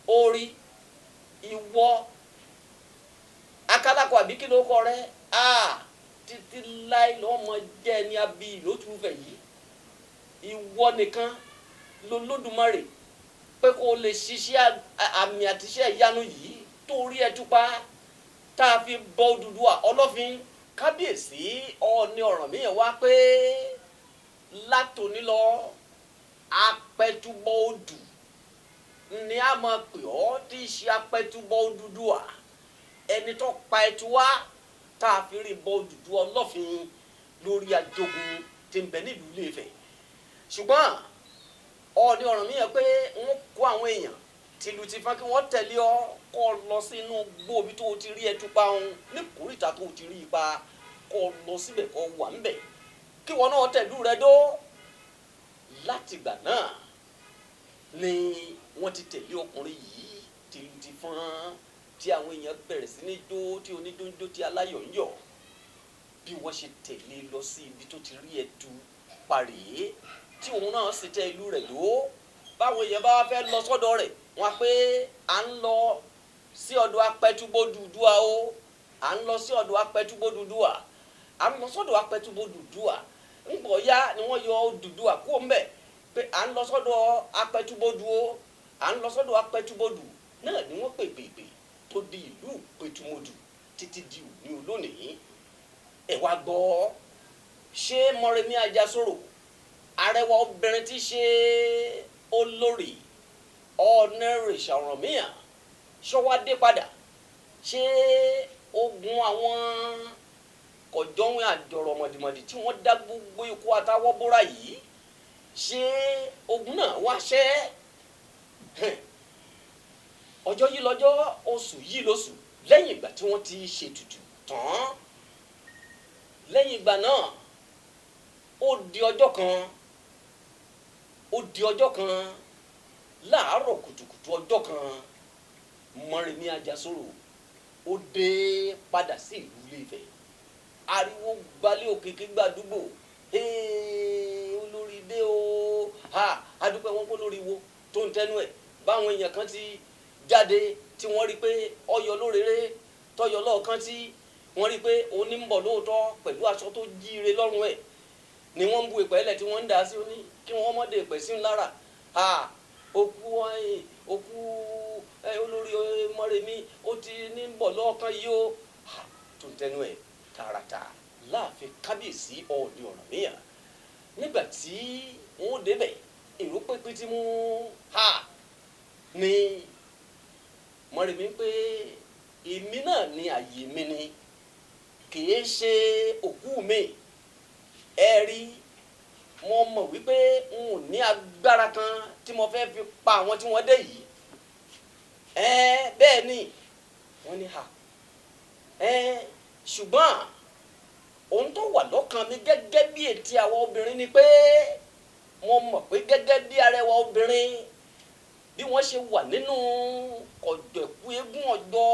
A: ó rí ìwọ Akálákọ̀ àbí kí ló kọ rẹ, títí láì lọ́mọ jẹ́ ẹni abí lótùúfẹ̀ yìí, ìwọ nìkan lolódùmarè pé kó o lè ṣiṣẹ́ àmì àti iṣẹ́ ìyanu yìí tó rí ẹtú pa tá a fi bọ Odùduwà Ọlọ́fin. Kábíyèsí Ọọ̀ni Ọ̀rànmíyàn wá pé látòní lọ, apẹtubọ odù ni a máa pè ọ́, tí í ṣe apẹtubọ Odùduwà, ẹni tó pa ẹtù wá tá a fi rí bọ Odùduwà Ọlọ́fin lórí ajogun tí ń bẹ nílùú Ilé-Ifẹ̀. Ṣùgbọ́n Ọọ̀ni Ọ̀rànmíyàn pé wọ́n kó àwọn èèyàn tìlù tìfọn kí wọ́n tẹ̀lé ọ kọ́ lọ sínú gbòòbí tó o ti rí ẹtù pa òun ní kòríta tó o ti rí ipa, kọ́ lọ síbẹ̀ kọ́ wà ń bẹ̀ kí wọn náà tẹ̀lú rẹ dó. Látìgbà náà ni wọ́n ti tẹ̀lé ọkùnrin yìí tìlù tìfọn, tí àwọn èèyàn bẹ̀rẹ̀ sí ní jó, tí oníjó ń jó, tí aláyọ̀ ń yọ̀, bí wọ́n ṣe tẹ̀lé lọ sí ibi tó ti rí ẹtù parèé, tí òun náà sì tẹ ìlú rẹ̀ dó. Báwọn èèyàn bá fẹ́ lọ sọ́dọ̀ rẹ̀, wọ́n á pé à ń lọ sí ọ̀dọ̀ Apẹtubodùduwà o, à ń lọ sí ọ̀dọ̀ Apẹtubodùduwà, à ń lọ sọ́dọ̀ Apẹtubodùduwà. Ńgbọ̀ ya ni wọ́n yọ Odùduwà kúrò ńbẹ̀ pé à ń lọ sọ́dọ̀ Apẹtubodù o, à ń lọ sọ́dọ̀ Apẹtubodù náà ni wọ́n pè pèpè tó di ìlú Pẹ̀tùmọdù títí di òní olónìí. Ẹ wá gbọ́, ṣé Mọ́remí Àjàsorò, arẹwà obìnrin tí ṣe olórí Ọ̀ọ̀nìrìṣà Ọ̀rànmíyàn, ṣọwádé padà? Ṣé ogun àwọn kọ̀jọ́wìn àjọrọ̀ mọ̀dìmọ̀dì tí wọ́n dá gbogbo ikú àtàwọ́ bóra yìí, ṣé ogun náà wá ṣẹ́? Ọjọ́ yìí lọ́jọ́, oṣù yìí lóṣù, lẹ́yìn ìgbà tí wọ́n ti ṣètùtù tán. Lẹ́yìn ìgbà náà, ó di ọjọ́ kan, ó di ọjọ́ kan láàárọ̀ kùtùkùtù ọjọ́ kan, Mọ́remí Àjàsorò ó dé padà sí ìlú Ilé-Ifẹ̀. Ariwo gbalẹ̀ òkèké gbàdúgbò, olórí dé o, ha adúpẹ́ wọn kó lórí wo tó ń tẹnu ẹ̀. Báwọn èèyàn kan ti jáde tí wọ́n rí pé ọyọ lóréré tọyọ lọ́ọ̀kan, tí wọ́n rí pé òní ń bọ̀ lóòótọ́ pẹ̀lú aṣọ tó jíire lọ́rùn ẹ̀, ni wọ́n ń bu ìpẹ́lẹ̀ tí wọ́n ń dà sí oní kí wọ́n mọ́dé ìpẹ́ sí ńlára. Ha òkú òkú olórí Mọ́remí ó ti ní ń bọ̀ lọ́ọ̀kan yìí o, tó ń tẹnu ẹ̀ tààràtà láàfin kábíyèsí Ọọ̀ni Ọ̀rànmíyàn. Nígbà tí wọ́n débẹ̀, èrò pépé tí mú ha ni Mọ́remí pé èmi náà ni àyè mi ni, kìí ṣe òkú mi. Ẹ rí, mo mọ̀ wípé n ò ní agbára kan tí mo fẹ́ fi pa àwọn tí wọ́n dé yìí. Bẹ́ẹ̀ ni wọ́n ní ha, ṣùgbọ́n ohun tó wà lọ́kàn mi gẹ́gẹ́ bí ètí àwọn obìnrin ni pé mo mọ̀ pé gẹ́gẹ́ bí arẹwà obìnrin bí wọ́n ṣe wà nínú kọ̀jọ̀kú eégún ọjọ́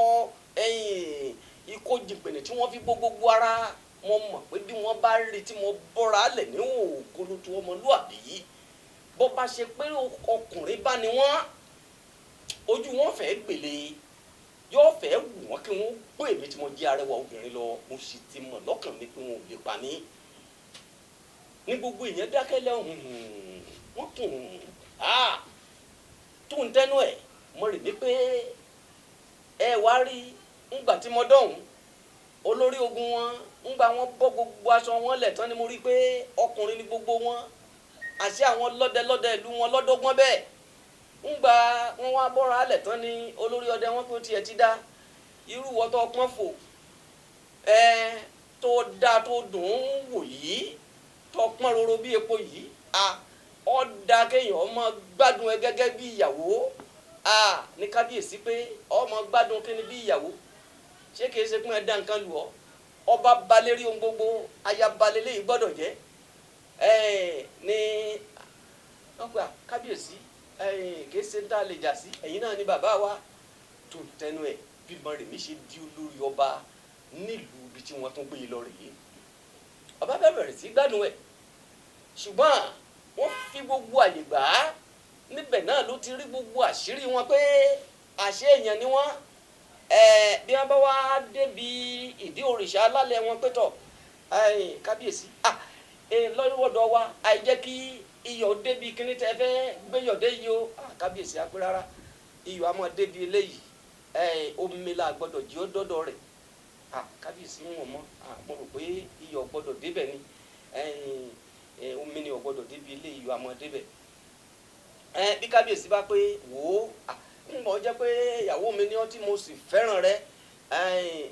A: ẹ̀yìn ikó jìngbìnì tí wọ́n fi gbó gbogbo ara, mo mọ̀ pé bí wọ́n bá rí tí mo bọ́ra lẹ̀ ní ògolotu ọmọlúàbí, bó bá ṣe pé ọkùnrin bá ní wọ́n, ojú wọn fẹ́ gbèlè, yóò fẹ́ wù wọ́n kí wọ́n gbé èmi tí mo jẹ́ arẹwà obìnrin lọ. Mo sì ti mọ̀ lọ́kàn mi pé wọn ò lè pa mí. Ní gbogbo ìyẹn dákẹ́ lẹ́hùn wọ́n kùn tó ń tẹnu ẹ̀. Mọ́remí pé ẹ wá rí ńgbà tí mo dọ̀hún olórí ogun wọn, ńgbà wọn bọ́ gbogbo aṣọ wọn lẹ̀ tán ni mo rí pé ọkùnrin ni gbogbo wọn, àṣé àwọn lọ́dẹlọ́dẹ ìlú wọn lọ́dọ́gbọ́n bẹ́ẹ̀. Ńgbà wọn wá bọ́ra lẹ̀ tán ni olórí ọdẹ wọn pé ó tiẹ̀ ti dá irú wọ́tọ́ pọ́n fò ẹ tó dá tó dùn ún wò yìí, tó pọ́n roro bí epo yìí, a ọ̀dà kéèyàn ọmọ gbádùn ẹ gẹ́gẹ́ bí ìyàwó. A ní kábíyèsí pé ọmọ gbádùn kíni bí ìyàwó, ṣé kìí ṣe pín ẹ dá nǹkan lù ọ́? Ọba balẹ̀ rí ohun gbogbo, aya balẹ̀ léyìí gbọ́dọ̀ jẹ́. Ní wọ́n pè kábíyèsí kìí ṣe ń tá a lè jà sí, ẹ̀yin náà ni bàbá wa. Tó tẹnu ẹ̀ bí Mọ́remí ṣe di olórí ọba nílùú ibi tí wọ́n tún gbé e lọ rèé. Ọba bẹ̀rẹ̀ sí gbádùn ẹ̀, ṣùgbọ́n wọ́n fi gbogbo àyè gbà á. Níbẹ̀ náà ló ti rí gbogbo àṣírí wọn pé àṣé èèyàn ni wọ́n. Bí wọ́n bá wá débi ìdí òrìṣà alálẹ̀ wọn pé tọ̀ kábíyèsí lọ́wọ́dọ̀ wa àìjẹ́ kí iyọ̀ débi kíní tẹ́ fẹ́ gbéyọ̀ dé yìí o. Kábíyèsí á pé rárá, iyọ̀ á máa débi eléyìí, omi la gbọ́dọ̀ jí ó dọ́dọ̀ rẹ̀. Kábíyèsí ń wọ̀n mọ́, mo rò pé iyọ̀ gbọ́dọ̀ débẹ̀ ni, omi ni ò gbọ́dọ̀ débi eléyìí, iyọ̀ á máa débẹ̀. Bí kábíyèsí bá pé wò ó, ń bọ̀ jẹ́ pé ìyàwó mi ni ọ́ tí mo sì fẹ́ràn rẹ,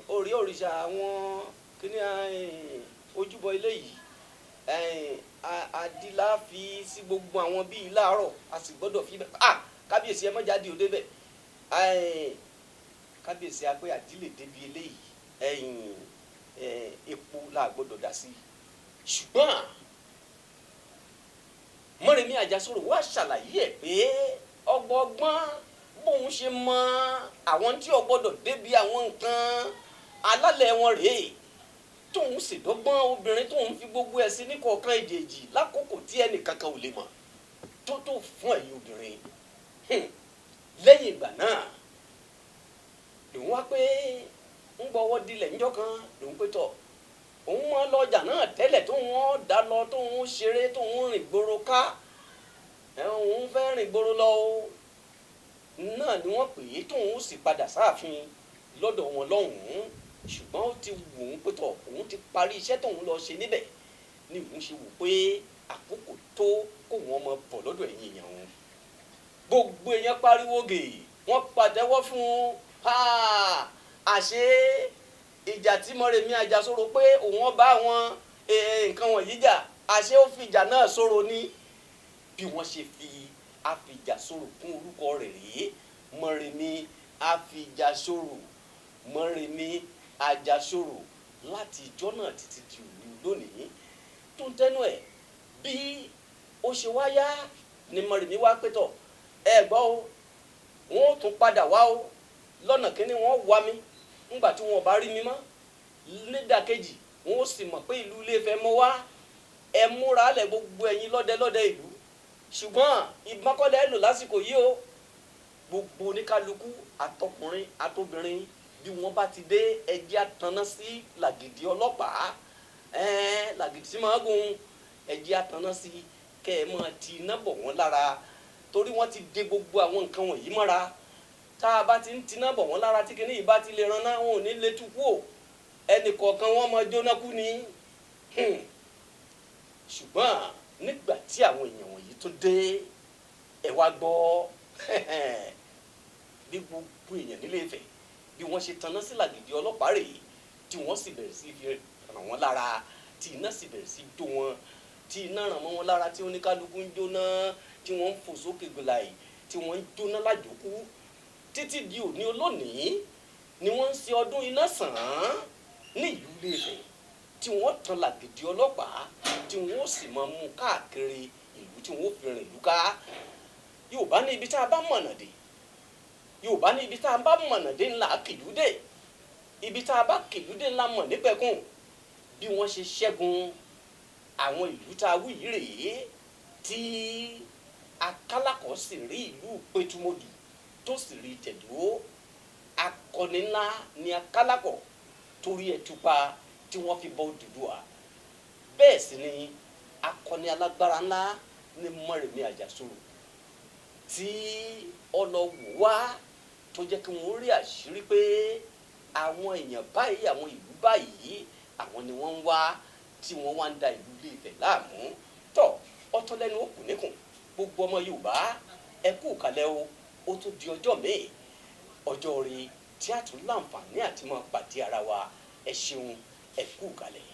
A: orí òrìṣà àwọn kíní ojúbọ ilé yìí, adílá fi sí gbogbo àwọn bíi láàárọ̀, a sì gbọ́dọ̀ fi bẹ́ẹ̀. Kábíyèsí ẹ má jáde òde bẹ́ẹ̀. Kábíyèsí á pé àdílè débi eléyìí, epo la gbọ́dọ̀ dà sí. Ṣùgbọ́n Mọ́remí Àjàsorò wá ṣàlàyé ẹ̀ pé ọgbọọgbọ́n bóun ṣe mọ àwọn tí ò gbọ́dọ̀ débi àwọn nǹkan alálẹ̀ wọn rèé, tóun sì dọ́gbọ́n obìnrin tóun fi gbogbo ẹ̀ sí ní kọ̀ọ̀kan èjèèjì lákòókò tí ẹnì kankan ò lè mọ̀ tó tó fún ẹ̀yin obìnrin. Lẹ́yìn ìgbà náà lòun wá pé ń gbọ́wọ́ dilẹ̀ níjọ́ kan, lòun pé tọ̀ òun mọ́ lọ́jà náà tẹ́lẹ̀ tóun ọ́ dá lọ, tóun ṣeré, tóun rìn gbòòrò ká, òun fẹ́ rìn gbòòrò lọ o náà ni wọ́n pè é, tóun sì padà sáàfin lọ́dọ̀ wọn lọ́hùn-ún. Ṣùgbọ́n ó ti wù ú pé tọ̀ òun ti parí iṣẹ́ tóun lọ ṣe níbẹ̀, ni òun ṣe wò pé àkókò tó kóun ọmọ bọ̀ lọ́dọ̀ ẹ̀yìn èèyàn òun. Gbogbo èèyàn pariwo gè, wọ́n pàtẹ́wọ́ fún un. Àṣé ìjà tí Mọ́remí Àjàsorò pé òun ọba àwọn nǹkan wọ̀nyí jà, àṣé ó fi ìjà náà sọ̀rọ̀ ní. Bí wọ́n ṣe fi Àfìjàsorò kún orúkọ rẹ̀ rèé, Mọ́remí Àfìjàsorò, Mọ́remí Àjàsorò, láti ìjọ́ náà títí di òní lónìí. Tó ń tẹnu ẹ̀ bí ó ṣe wá yá ni Mọ́remí wá pétọ̀, ẹ gbọ́ o, wọ́n ó tún padà wá o. Lọ́nà kínní, wọ́n wá mi ńgbà tí wọn ò bá rí mi mọ́. Nídàkejì, wọn ó sì mọ̀ pé ìlú Ilé-Ifẹ̀ mọ́ wá. Ẹ múra lẹ̀, gbogbo ẹ̀yin lọ́dẹ ìlú, ṣùgbọ́n ìbọn kọ́ lẹ́ lò lásìkò yìí o. Gbogbo oníkálukú, àtọkùnrin àtobìnrin, bí wọ́n bá ti dé, ẹjẹ́ àtàná sí làgìdì ọlọ́pàá, làgìdì tí máa gùn, ẹjẹ́ àtàná sí kẹ́ ẹ máa ti iná bọ̀ wọ́n lára, torí wọ́n ti de gbogbo àwọn nǹkan wọ̀nyí mọ́ra. Tá a bá ti ń tiná bọ̀ wọ́n lára, tí kinní yìí bá ti lè ran náà, wọn ò ní lè tú kú o, ẹnì kọ̀ọ̀kan wọn máa jóná kú ni. Ṣùgbọ́n nígbà tí àwọn èèyàn wọ̀nyí tún dé, ẹ wá gbọ́ bí gbogbo èèyàn nílé Ifẹ̀ bí wọ́n ṣe taná sí làgìdì ọlọ́pàá rèé, tí wọ́n sì bẹ̀rẹ̀ sí fi ràn wọ́n lára, tí iná sì bẹ̀rẹ̀ sí jó wọn, tí iná ràn mọ́ wọn lára, tí oníkálukú ń jóná, tí wọ́n ń fò sókè gbòláì, tí wọ́n ń jóná lájókú. Títí di òní olónìí ni wọ́n ń ṣe ọdún iná sàn án ní ìlú Ilé-Ifẹ̀, tí wọ́n tan làgìdì ọlọ́pàá, tí wọ́n sì máa mú káàkiri ìlú, tí wọ́n fi rìn ìlú ká. Yorùbá ní ibi tá a bá mọ̀nà dé, Yorùbá ní ibi tá a bá mọ̀nà dé ńlá kìlú dé, ibi tá a bá kìlú dé ńlá mọ̀ nípẹ̀kun. Bí wọ́n ṣe ṣẹ́gun àwọn ìlú tá a wí yìí rèé, tí Akálákọ̀ sì rí ìlú Pétúmọ́dù, tó sì rí tẹ̀dó. Akọni ńlá ni Akálákọ̀ torí ẹ̀tùpa tí wọ́n fi bọ Odùduwà. Bẹ́ẹ̀ sì ni akọni alágbára ńlá ní Mọ́remí Àjàsorò tí ọlọ́wọ́ wá, tó jẹ́ kí wọ́n rí àṣírí pé àwọn èèyàn báyìí, àwọn ìlú báyìí, àwọn ni wọ́n ń wá, tí wọ́n wá ń da ìlú Ilé-Ifẹ̀ láàmú. Tọ́ ọtọ́ lẹ́nu ó kù níkùn. Gbogbo ọmọ Yorùbá, ẹ kú kàlẹ́ o. Ó tún di ọjọ́ míì, ọjọ́ rí tí a tún láǹfààní àti máa pàdé ara wa. Ẹ ṣeun, ẹ kú kàlẹ́.